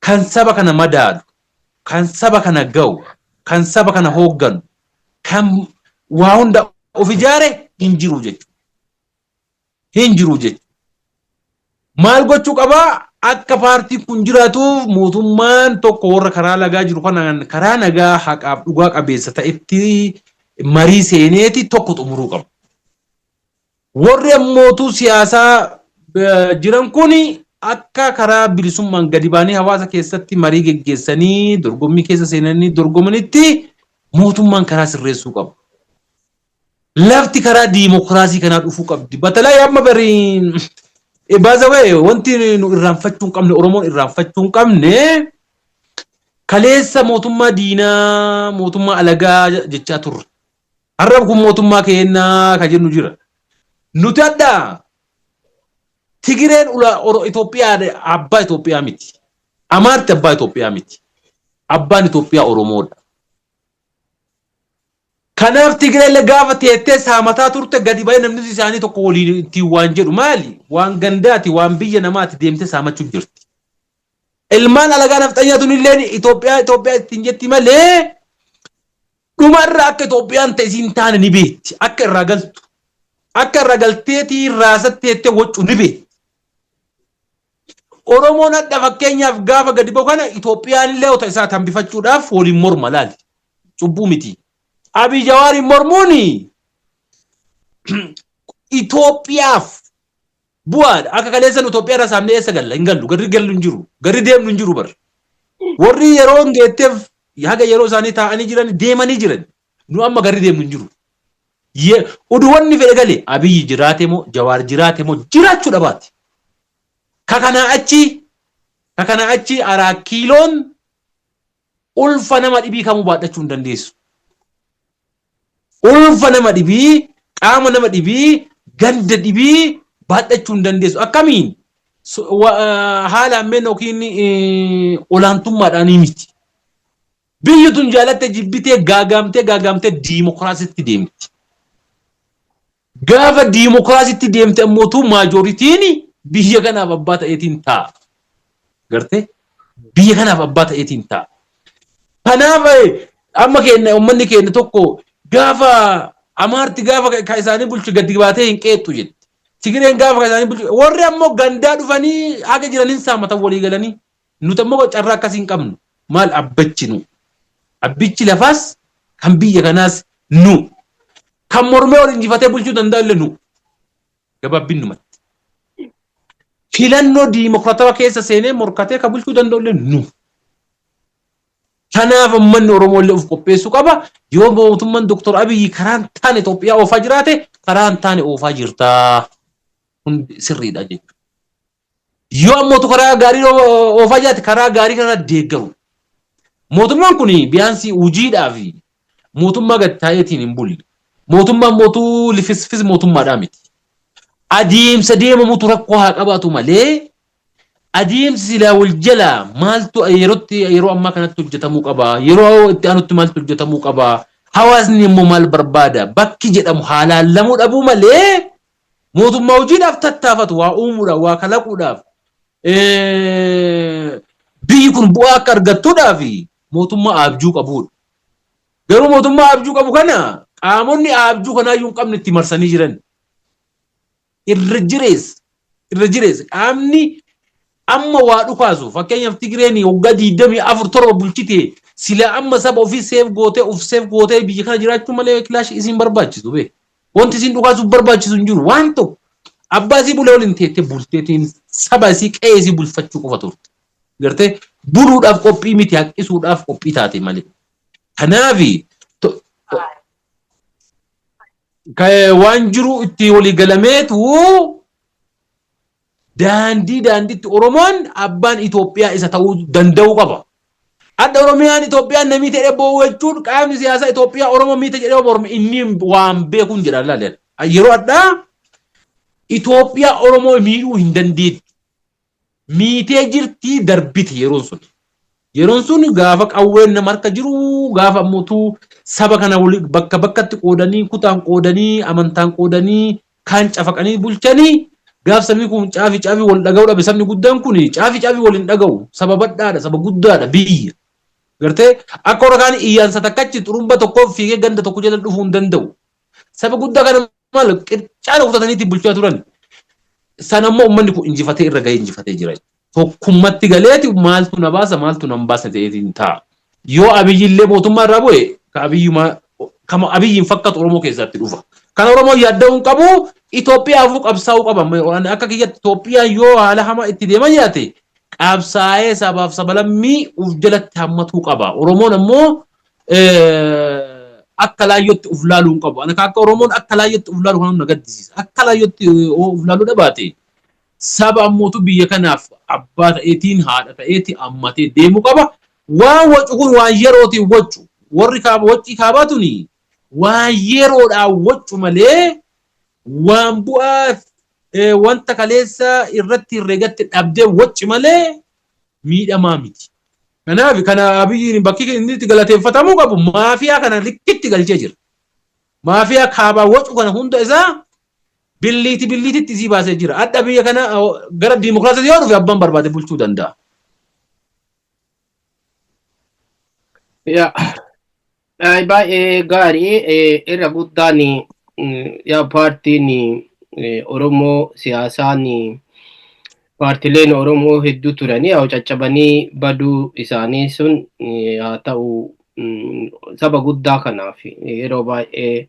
kan saba kana madaalu, kan saba kana ga'u, kan saba kana hoogganu, kan waa hunda of ijaare hin jiru jechuudha. Hin jiru jechuudha. Maal gochuu qabaa? Akka paartiin kun jiraatuuf mootummaan tokko warra karaa lagaa jiru kanaan karaa nagaa haqaaf dhugaa qabeessa ta'etti marii seeneeti tokko xumuruu qaba. Warri ammootuu siyaasaa jiran kun akka karaa bilisummaan gadi baanii hawaasa keessatti marii geggeessanii dorgommii keessa seenanii dorgomanitti mootummaan karaa sirreessuu qaba. Lafti karaa diimokiraasii kanaa dhufuu qabdi. Batalaa amma bari baazawee wanti nu irraanfachuu hin qabne, Oromoon irraanfachuu hin qabne, kaleessa mootummaa diinaa, mootummaa alagaa jechaa turre. Har'a kun mootummaa keenyaa ka jennu jira. Nuti adda Tigireen ula Itoophiyaa abbaa Itoophiyaa miti. Amaarti abbaa Itoophiyaa miti. Abbaan Itoophiyaa Oromoodha. Kanaaf Tigireen gaafa teettee saamataa turte gadi ba'ee namni isaanii tokko waliin ittiin waan jedhu maali? Waan gandaati, waan biyya namaati deemtee saamachuu jirti. Ilmaan alagaa nafxanyaa tunillee Itoophiyaa Itoophiyaa ittiin jetti malee dhumarra akka Itoophiyaan ta'e isiin taane ni beekti. Akka irraa galtu. Akka irraa galteetii raasatti teettee waccu ni beekti. Oromoon hadha fakkeenyaaf gaafa gadi ba'u kana Itoophiyaan illee ota isaa tambifachuudhaaf waliin morma laali. Cubbuu miti. Abiy Jawaariin mormuun Itoophiyaaf bu'aadha. Akka kaleessa nu Itoophiyaa irraa saamnee eessa galla? Hin gallu. Garri gallu hin jiru. Garri deemnu hin jiru bar. Warri yeroo hin geetteef haga yeroo isaanii taa'anii jiran deemanii jiran. Nu amma garri deemnu hin jiru. Udu wanni fedhe gale Abiyyi jiraate moo Jawaar jiraate moo jiraachuu dhabaati. Ka kanaa achi ka kanaa achi araa kiiloon ulfa nama dhibii kamuu baadhachuu hin dandeessu. Ulfa nama dhibii, qaama nama dhibii, ganda dhibii baadhachuu hin dandeessu. Akkamiin? Haala ammeen yookiin olaantummaadhaanii miti. Biyyi tun jaalatte jibbitee gaagaamtee gaagaamtee diimokiraasitti deemti. Gaafa diimokiraasitti deemte ammootuu maajooritiin biyya kanaaf abbaa ta'eetiin ta'a. Gartee? Biyya kanaaf abbaa ta'eetiin ta'a. Kanaaf amma keenya uummanni keenya tokko gaafa Amaarti gaafa ka isaanii bulchu gadi baatee hin qeexxu jetti. Tigireen gaafa ka isaanii bulchu warri ammoo gandaa dhufanii haga jiraniin saamatan walii galanii. Nuti ammoo carraa akkasii hin qabnu. Maal abbachi nu. Abbichi lafaas kan biyya kanaas nu. Kan mormee ol injifatee bulchuu danda'u illee nu. Gabaabbinnumatti. Filannoo diimokiraatawaa keessa seenee morkatee kan bulchuu danda'u illee nu. Kanaaf uummanni Oromoo illee of qopheessuu qaba. Yoo mootummaan Dr. Abiyyi karaa hin taane Itoophiyaa oofaa jiraate, karaa hin taane oofaa jirta. Kun sirriidha jechuudha. Yoo ammoo karaa gaarii oofaa jiraate, karaa gaarii kana deeggaru. Mootummaan kun biyaansii hojiidhaa fi mootummaa gad taa'eetiin hin bulle. Mootummaan mootuu lifisfis mootummaadhaa miti. Adeemsa deemamutu rakkoo haa qabaatu malee adeemsi silaa wal jalaa maaltu yerootti yeroo ammaa kanatti hojjetamuu qaba, yeroo itti aanutti maaltu hojjetamuu qaba, hawaasni immoo maal barbaada bakki jedhamu haa laallamuu dhabuu malee mootummaa hojiidhaaf tattaafatu, waa uumuudhaaf, waa kalaquudhaaf, biyyi kun bu'aa akka argattuudhaaf mootummaa abjuu qabudha. Garuu mootummaa abjuu qabu kana qaamonni abjuu kanaayyuu hin qabne itti marsanii jiran. Irra jirees irra jirees qaamni amma waa dhukaasu, fakkeenyaaf Tigireen waggaa 24 7 bulchite, sila amma saba ofii seef gootee of seef gootee biyya kana jiraachuu malee kilaash isiin barbaachisu bee. Wanti isiin dhukaasuuf barbaachisu hin jiru waan tokko. Abbaa isii bulee waliin teettee bulteetiin saba isii qe'ee isii bulfachuu qofa turte. Gartee buluudhaaf qophii miti, haqqisuudhaaf qophii taate malee. Kanaafi waan jiru itti walii galameetu daandii daandiitti Oromoon abbaan Itoophiyaa isa ta'uu danda'uu qaba. Adda Oromiyaan Itoophiyaan namii ta'ee boo'u jechuun qaamni siyaasaa Itoophiyaa Oromoo miita jedhee morme inni waan beekuun jedha laale. Yeroo addaa Itoophiyaa Oromoo miidhuu hin dandeettu. Miitee jirtii darbiti yeroon sun. Yeroon sun gaafa qawween nama harka jiru, gaafa ammoo saba kana bakka bakkatti qoodanii, kutaan qoodanii, amantaan qoodanii, kaan cafaqanii bulchanii, gaaf sabni kun caafi caafi wal dhaga'uu dhabe, sabni guddaan kun caafi caafi wal hin dhaga'u, saba badhaadha, saba guddaadha biyya. Gartee akka warra kaan iyyaansa takkachi xurumba tokko fiigee ganda tokko jala dhufuu hin danda'u. Saba guddaa kana maal qircaana kutataniitti bulchaa turan. San ammoo uummanni kun injifatee irra gahee injifatee jira. Tokkummatti galeeti maaltu na baasa, maaltu na hin baasne ta'eetiin ta'a. Yoo Abiyyillee mootummaa irraa bu'e, ka Abiyyuma kama Abiyyiin fakkatu Oromoo keessatti dhufa. Kan Oromoo yaadda'uu hin qabu, Itoophiyaafuu qabsaa'uu qaba. Akka kiyyatti Itoophiyaan yoo haala hamaa itti deemaa jiraate, qabsaa'ee sabaaf sabalammii uf jalatti hammatuu qaba. Oromoon ammoo akka laayyootti uf laaluu hin qabu. Ani akka Oromoon akka laayyootti uf laalu kan na gaddisiisa. Akka laayyootti uf laaluu dhabaate, saba ammootu biyya kanaaf abbaa ta'eetiin haadha ta'eeti ammatee deemuu qaba. Waan wacu kun waan yerootiin wacu. Warri kaaba waccii kaabaa tuni waan yeroodhaan wacu malee waan bu'aa wanta kaleessa irratti herregatti dhabdee wacci malee miidhamaa miti. Kanaaf kana Abiyyiin bakki inni itti galateeffatamuu qabu, maafiyaa kana likkitti galchee jira. Maafiyaa kaabaa wacu kana hunda isaa billiiti billiititti isii baasee jira. Adda biyya kana gara diimokiraasiitti yoo dhufe, abbaan barbaade bulchuu danda'a. Yaa baay'ee gaarii. Irra guddaan yaa paartiin Oromoo siyaasaan, paartileen Oromoo hedduu turanii yaa caccabanii baduu isaanii sun haa ta'u, saba guddaa kanaaf yeroo baay'ee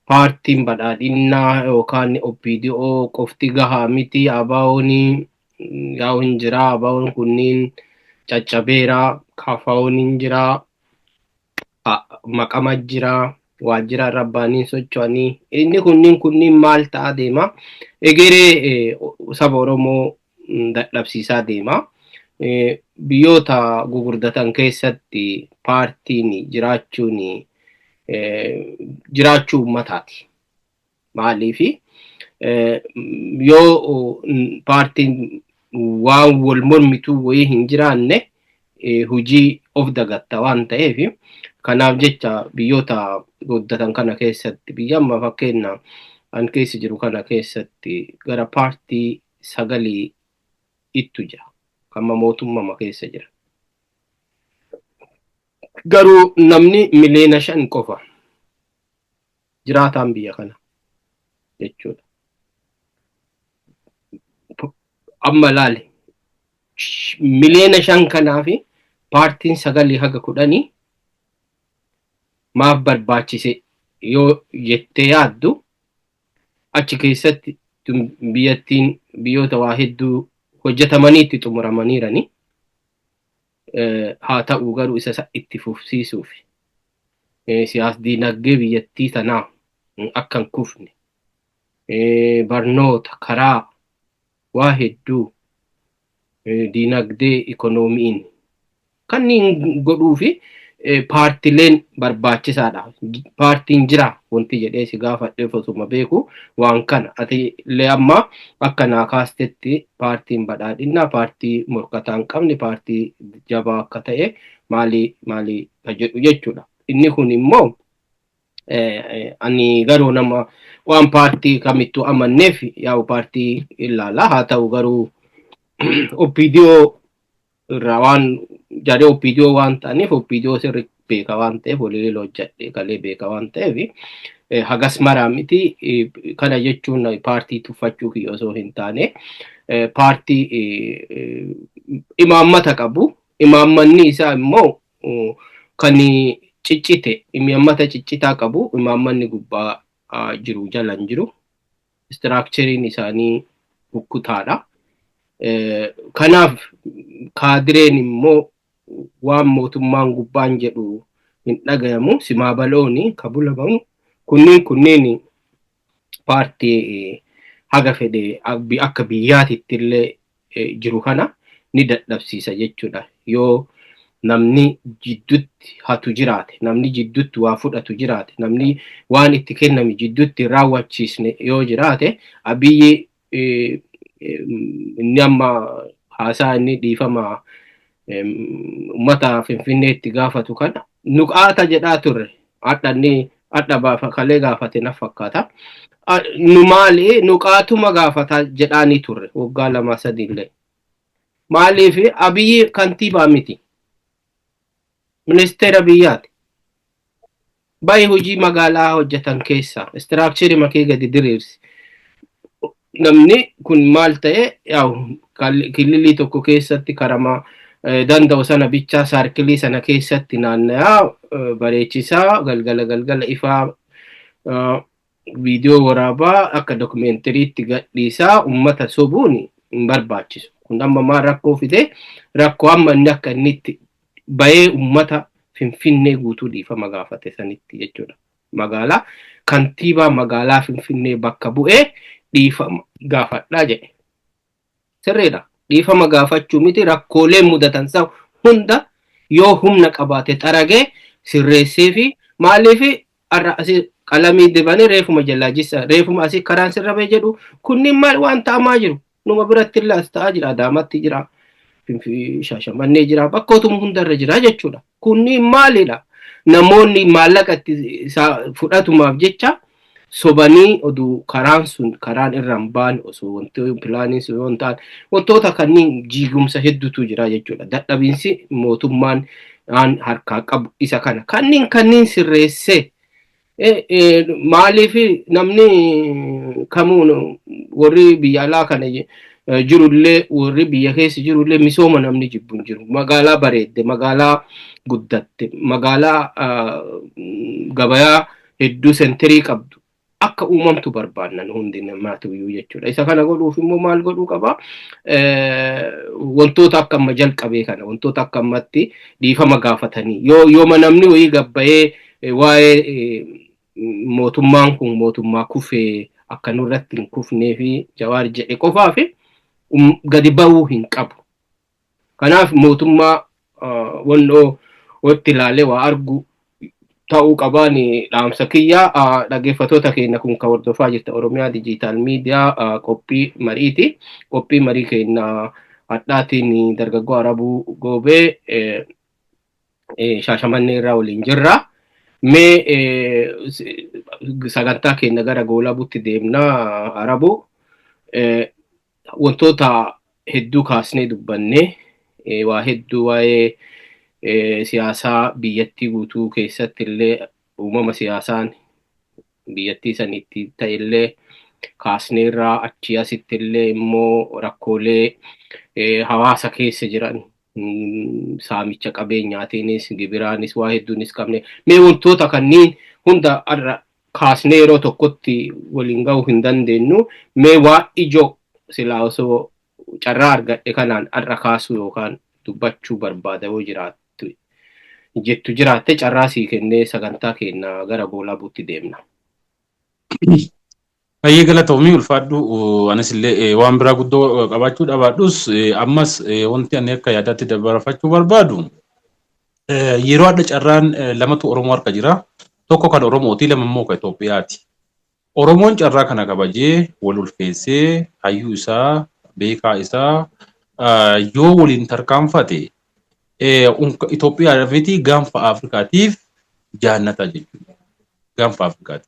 paartiin badhaadhinnaa yookaan OPDO qofti gahaa miti. ABO'n yaa'u hin jira, ABO'n kunniin caccabeera, KFO'n hin jira, maqama jira, waajjira irra ba'anii socho'anii, inni kunniin maal ta'aa deema? Egeree saba Oromoo dadhabsiisaa deema. Biyyoota gugurdatan keessatti paartiin jiraachuun jiraachuu uummataati. Maaliifi, yoo paartiin waan wal mormituu wayii hin jiraanne, hojii of dagatta waan ta'eef. Kanaaf jecha biyyoota guddatan kana keessatti, biyya amma fakkeenya an keessa jiru kana keessatti, gara paartii sagalii ittu jira kan mootummaa keessa jira. Garuu namni 5 miliyoona qofa jiraataan biyya kana jechuudha. Amma laali, 5 miliyoona kanaa fi paartiin sagalii haga 10 maaf barbaachise yoo jettee yaaddu, achi keessatti biyyattiin biyyoota waa hedduu hojjetamanii itti xumuramaniirani. Haa ta'u garuu isa itti fufsiisuuf, siyaas diinagdee biyyattii tanaa akka hin kufne, barnoota, karaa, waa hedduu, diinagdee ikoonomiin kanneen godhuu fi paartileen barbaachisaadha. Paartiin jira wanti jedhee si gaafadheef osuma beeku waan kana ati illee amma akka naa kaastetti, paartiin badhaadhinnaa paartii morkataa hin qabne, paartii jabaa akka ta'e, maali maali ka jedhu jechuudha. Inni kun immoo ani garuu nama waan paartii kamittuu amanneef yaa'u paartii ilaala. Haa ta'u garuu OPDO irraa waan jaree OPDO waan ta'aniif, OPDO sirri beeka waan ta'eef, waliin hojjedhe galee beeka waan ta'eef, hagas maraa miti. Kana jechuun paartii tuffachuu kiyya osoo hin taane, paartii imaammata qabu, imaammanni isaa immoo kan ciccite, imaammata ciccitaa qabu, imaammanni gubbaa jiru jala hin jiru, structureiin isaanii kukkutaadha. Kanaaf kaadireen immoo waan mootummaan gubbaan jedhu hin dhagayamu, simaa balooni ka bulamamu kunniin paartii haga fedhe akka biyyaatitti illee jiru kana ni dadhabsiisa jechuudha. Yoo namni jidduutti hatu jiraate, namni jidduutti waa fudhatu jiraate, namni waan itti kenname jidduutti raawwachiisne yoo jiraate, Abiyyi inni amma haasaa inni dhiifama uummata Finfinneetti gaafatu kana nuqaata jedhaa turre, hadha inni hadha baafa kalee gaafate na fakkaata. Nu maali nuqaatuma gaafata jedhaanii turre waggaa 2 3 illee. Maaliif? Abiyyi kantiibaa miti. Ministeera biyyaati. Baay'ee hojii magaalaa hojjetan keessaa structure makee gadi diriirsi. Namni kun maal ta'e, yaa'u kililii tokko keessatti karama danda'u sana bichaa saarkilii sana keessatti naanna'aa bareechisaa, galgala galgala ifaa viidiyoo waraabaa akka dokumentariitti gadhiisaa ummata sobuun hin barbaachisu. Kun amma maal rakkoo fide? Rakkoo amma inni akka inni itti bahee ummata Finfinnee guutuu dhiifama gaafate sanitti jechuudha. Magaalaa kantiibaa magaalaa Finfinnee bakka bu'ee dhiifama gaafadhaa jedhe. Sirriidha. Dhiifama gaafachuu miti, rakkoolee mudatan san hunda yoo humna qabaate xaragee sirreessee fi maaliif har'a asii qalamii dibanii reefuma jalaa jissa, reefuma asii karaan sirra ba'e jedhu. Kunniin maal waan ta'amaa jiru numa biratti illee as ta'aa jira, Adaamatti jira, Shaashamannee jira, bakkootuma hundarra jira jechuudha. Kunniin maalidha? Namoonni maallaqa itti fudhatumaaf jecha sobanii oduu karaan sun karaan irra hin baane, osoo wanti pilaaniin sun yoo hin taane, wantoota kanneen jiigumsa hedduutu jira jechuudha. Dadhabinsi mootummaan aan harkaa qabu isa kana. Kanneen sirreessee maaliif namni kamuu, warri biyya alaa kana jirullee, warri biyya keessa jirullee, misooma namni jibbu hin jiru. Magaalaa bareedde, magaalaa guddatte, magaalaa gabayaa hedduu sentirii qabdu akka uumamtu barbaannan hundi namaatu iyyuu jechuudha. Isa kana godhuuf immoo maal godhuu qaba? Wantoota akka amma jalqabee kana, wantoota akka ammatti dhiifama gaafatanii, yoo yooma namni wayii gabbayee waa'ee mootummaan kun mootummaa kufee akka nurratti hin kufnee fi Jawaar jedhe qofaa fi gadi ba'uu hin qabu. Kanaaf mootummaa wannoo watti ilaalee waa argu ta'uu qabaan dhaamsa kiyya. Dhaggeeffattoota keenya, kun kan hordofaa jirta Oromiyaa Digital Media, qophii mariiti. Qophii marii keenya hadhaatiin dargaggoo Arabuu Goobee Shaashamannee irraa waliin jirra. Mee sagantaa keenya gara goolabuutti deemna, Arabuu. Wantoota hedduu kaasnee dubbannee, waa hedduu waa'ee siyaasaa biyyattii guutuu keessatti illee, uumama siyaasaan biyyattii sanitti ta'e illee kaasneerraa, achii asitti illee immoo rakkoolee hawaasa keessa jiran, saamicha qabeenyaatiinis, gibiraanis, waa hedduunis qabne. Mee wantoota kanneen hunda har'a kaasnee yeroo tokkotti waliin gahuu hin dandeenyu. Mee waa ijoo silaa osoo carraa argadhe kanaan har'a kaasuu yookaan dubbachuu barbaada yoo jiraattu jettu jiraatte, carraa sii kennee sagantaa keenya gara goolabuutti deemna. Baay'ee galatoomii, ulfaadhu. Anis illee waan biraa guddoo qabaachuu dhabaadhus, ammas wanti ani akka yaadaatti dabarfachuu barbaadu, yeroo adda carraan lamatu Oromoo harka jira. Tokko kan Oromooti, lama immoo kan Itoophiyaati. Oromoon carraa kana kabajee wal ulfeessee, hayyuu isaa, beekaa isaa yoo waliin tarkaanfate, Itoophiyaa miti gaanfa Afrikaatiif jaannata jechuudha. Gaanfa Afrikaatiif.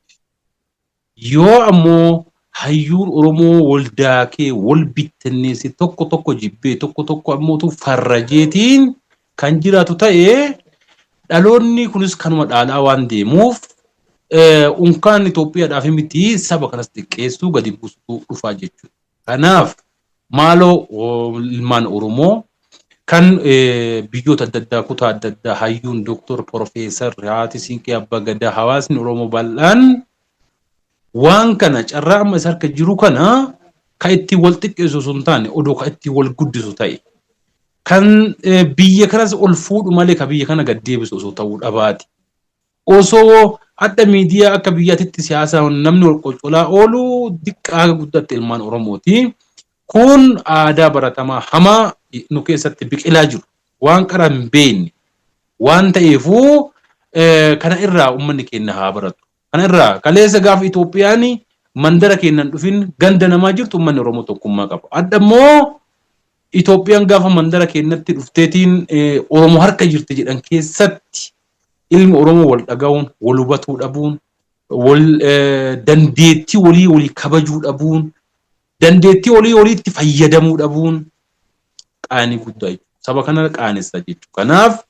Yoo ammoo hayyuun Oromoo wal daakee, wal bittinneessee, tokko tokko jibbee, tokko tokko ammootu farrajeetiin kan jiraatu ta'e, dhaloonni kunis kanuma dhaalaa waan deemuuf, unkaan Itoophiyaadhaaf miti saba kanas xiqqeessuu, gadi buusuu dhufaa jechuudha. Kanaaf maaloo ilmaan Oromoo kan biyyoota adda addaa, kutaa adda addaa, hayyuun, doktor, profeesar, haati siinqee, abbaa gadaa, hawaasni Oromoo bal'aan waan kana carraa amma isa harka jiru kana kan ittiin wal xiqqeessu osoo hin taane, odoo kan ittiin wal guddisu ta'e, kan biyya kanas ol fuudhu malee kan biyya kana gad deebisu osoo ta'uu dhabaati. Osoo adda miidiyaa akka biyyaatitti siyaasa namni wal qolcolaa oolu diqqaa haga guddaatti ilmaan Oromooti. Kun aadaa baratamaa hamaa nu keessatti biqilaa jiru. Waan qara hin beekne waan ta'eefuu, kana irraa uummanni keenya haa baratu. Kana irraa kaleessa gaafa Itoophiyaan mandara keenyan dhufin ganda namaa jirtu uummanni Oromoo tokkummaa qaba. Adda immoo Itoophiyaan gaafa mandara keenyatti dhufteetiin Oromoo harka jirti jedhan keessatti ilmi Oromoo wal dhaga'uun, wal hubatuu dhabuun, wal dandeettii walii walii kabajuu dhabuun, dandeettii walii waliitti fayyadamuu dhabuun qaanii guddaa jechuudha. Saba kana qaanessa jechuudha. Kanaaf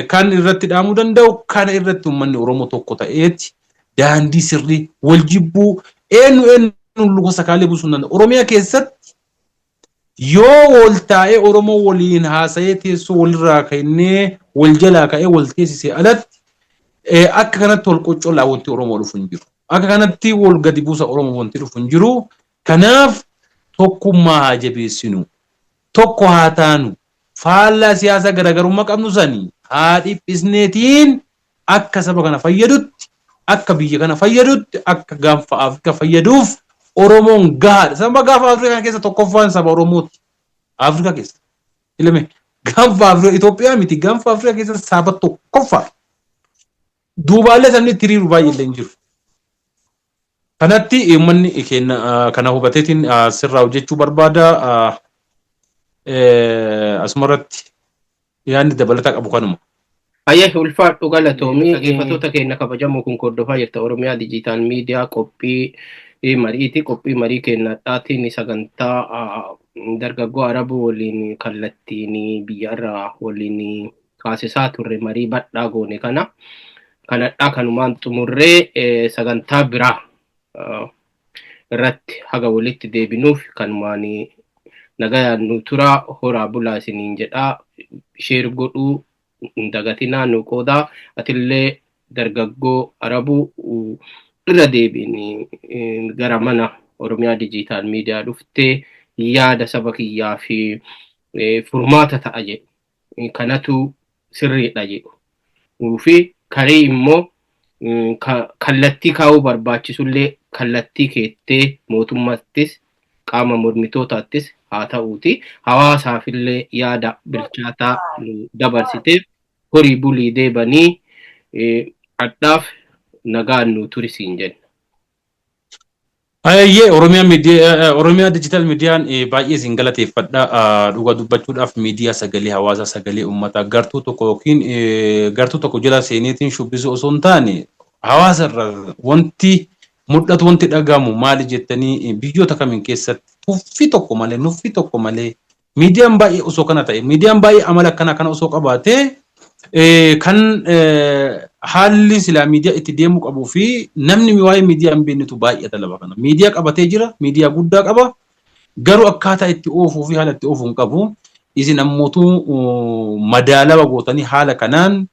kan irratti dhaamuu danda'u, kana irratti uummanni Oromoo tokko ta'eeti daandii sirrii wal jibbuu eenyu eenyu luka sakaalee buusuu hin danda'u. Oromiyaa keessatti yoo wal taa'ee Oromoo waliin haasa'ee teessoo walirraa kennee wal jalaa ka'ee wal teessisee alatti akka kanatti wal qoccolaa wanti Oromoo dhufu hin jiru. Akka kanatti wal gadi buusa Oromoo wanti dhufu hin jiru. Kanaaf tokkummaa haa jabeessinu. Tokko haa taanu. Faallaa siyaasaa garaagarummaa qabnu sani haa dhiphisneetiin akka saba kana fayyadutti, akka biyya kana fayyadutti, akka gaanfa Afrikaa fayyaduuf Oromoon gahaadha. Saba gaanfa Afrikaa keessa tokkoffaan saba Oromooti. Afrikaa keessa. Ilame gaanfa Afrikaa Itoophiyaa miti, gaanfa Afrikaa keessa saba tokkoffaa. Duubaallee sabni itti hiriiru baay'ee illee hin jiru. Kanatti uummanni keenya kana hubateetiin sirraa hojjechuu barbaada. Asumarratti yaadni dabalataa qabu kanuma. Hayyee, ulfaadhu, galatoomii. Dhaggeeffattoota keenya kabajamoo, kun hordofaa jirta Oromiyaa Digital Media qophii mariiti. Qophii marii keenyadhaatiin sagantaa dargaggoo Arabuu waliin kallattiin biyyarraa waliin kaasisaa turre marii bal'aa goone kana. Kanadhaa kanumaan xumurree sagantaa biraa irratti haga walitti deebinuuf kanumaan nagayaan nu turaa, horaa bulaa isiniin jedhaa. Share godhuu hin dagatinaa, nu qoodaa. Atillee dargaggoo Arabuu, irra deebiin gara mana Oromiyaa Digital Media dhuftee yaada saba kiyyaa fi furmaata ta'a jedhu kanatu sirriidha jedhu fi karii immoo kallattii kaa'uu barbaachisullee kallattii keettee mootummaattis qaama mormitootaattis haa ta'uuti hawaasaafillee yaada bilchaataa nu dabarsiteef horii bulii deebanii adhaaf nagaan nu turisiin jenna. Ayyee, Oromiyaa miidiyaa, Oromiyaa Digital Mediaan baay'ee isin galateeffadha. Dhuga dubbachuudhaaf miidiyaa sagalee hawaasaa, sagalee uummataa, gartuu tokko yookiin gartuu tokko jala seeneetiin shubbisuu osoo hin taane hawaasa irra wanti mul'atu, wanti dhagahamu maali jettanii biyyoota kamiin keessatti tuffii tokko malee, nuffii tokko malee miidiyaan baay'ee osoo kana ta'e, miidiyaan baay'ee amala akkana kana osoo qabaatee, kan haalli silaa miidiyaa itti deemuu qabuu fi namni waa'ee miidiyaa hin beeknetu baay'ata lafa kana. Miidiyaa qabatee jira, miidiyaa guddaa qaba. Garuu akkaataa itti oofuu fi haala itti oofuu hin qabu. Isin ammootu madaalawa gootanii haala kanaan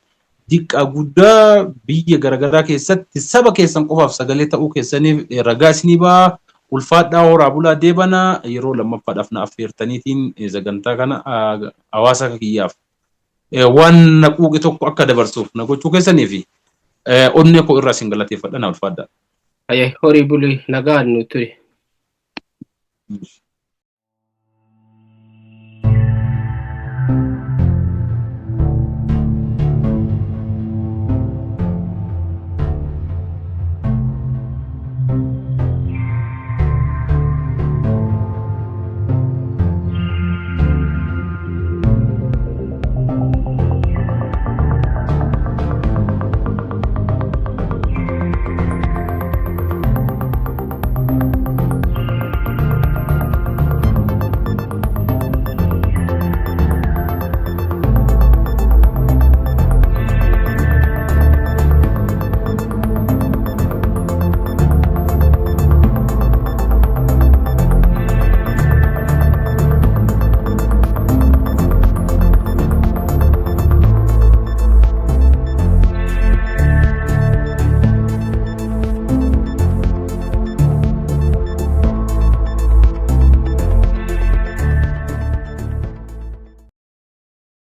diqqaa guddaa biyya garaagaraa keessatti saba keessan qofaaf sagalee ta'uu keessaniif ragaa isinii ba'a. Ulfaadhaa, horaa bulaa deebanaa. Yeroo lammaffaadhaaf na affeertaniitiin sagantaa kana hawaasa kiyyaaf waan na quuqe tokko akka dabarsuuf na gochuu keessanii fi onnee koo irraa isin galateeffadha, na ulfaadhaa. Horii bulii, nagaan nu ture.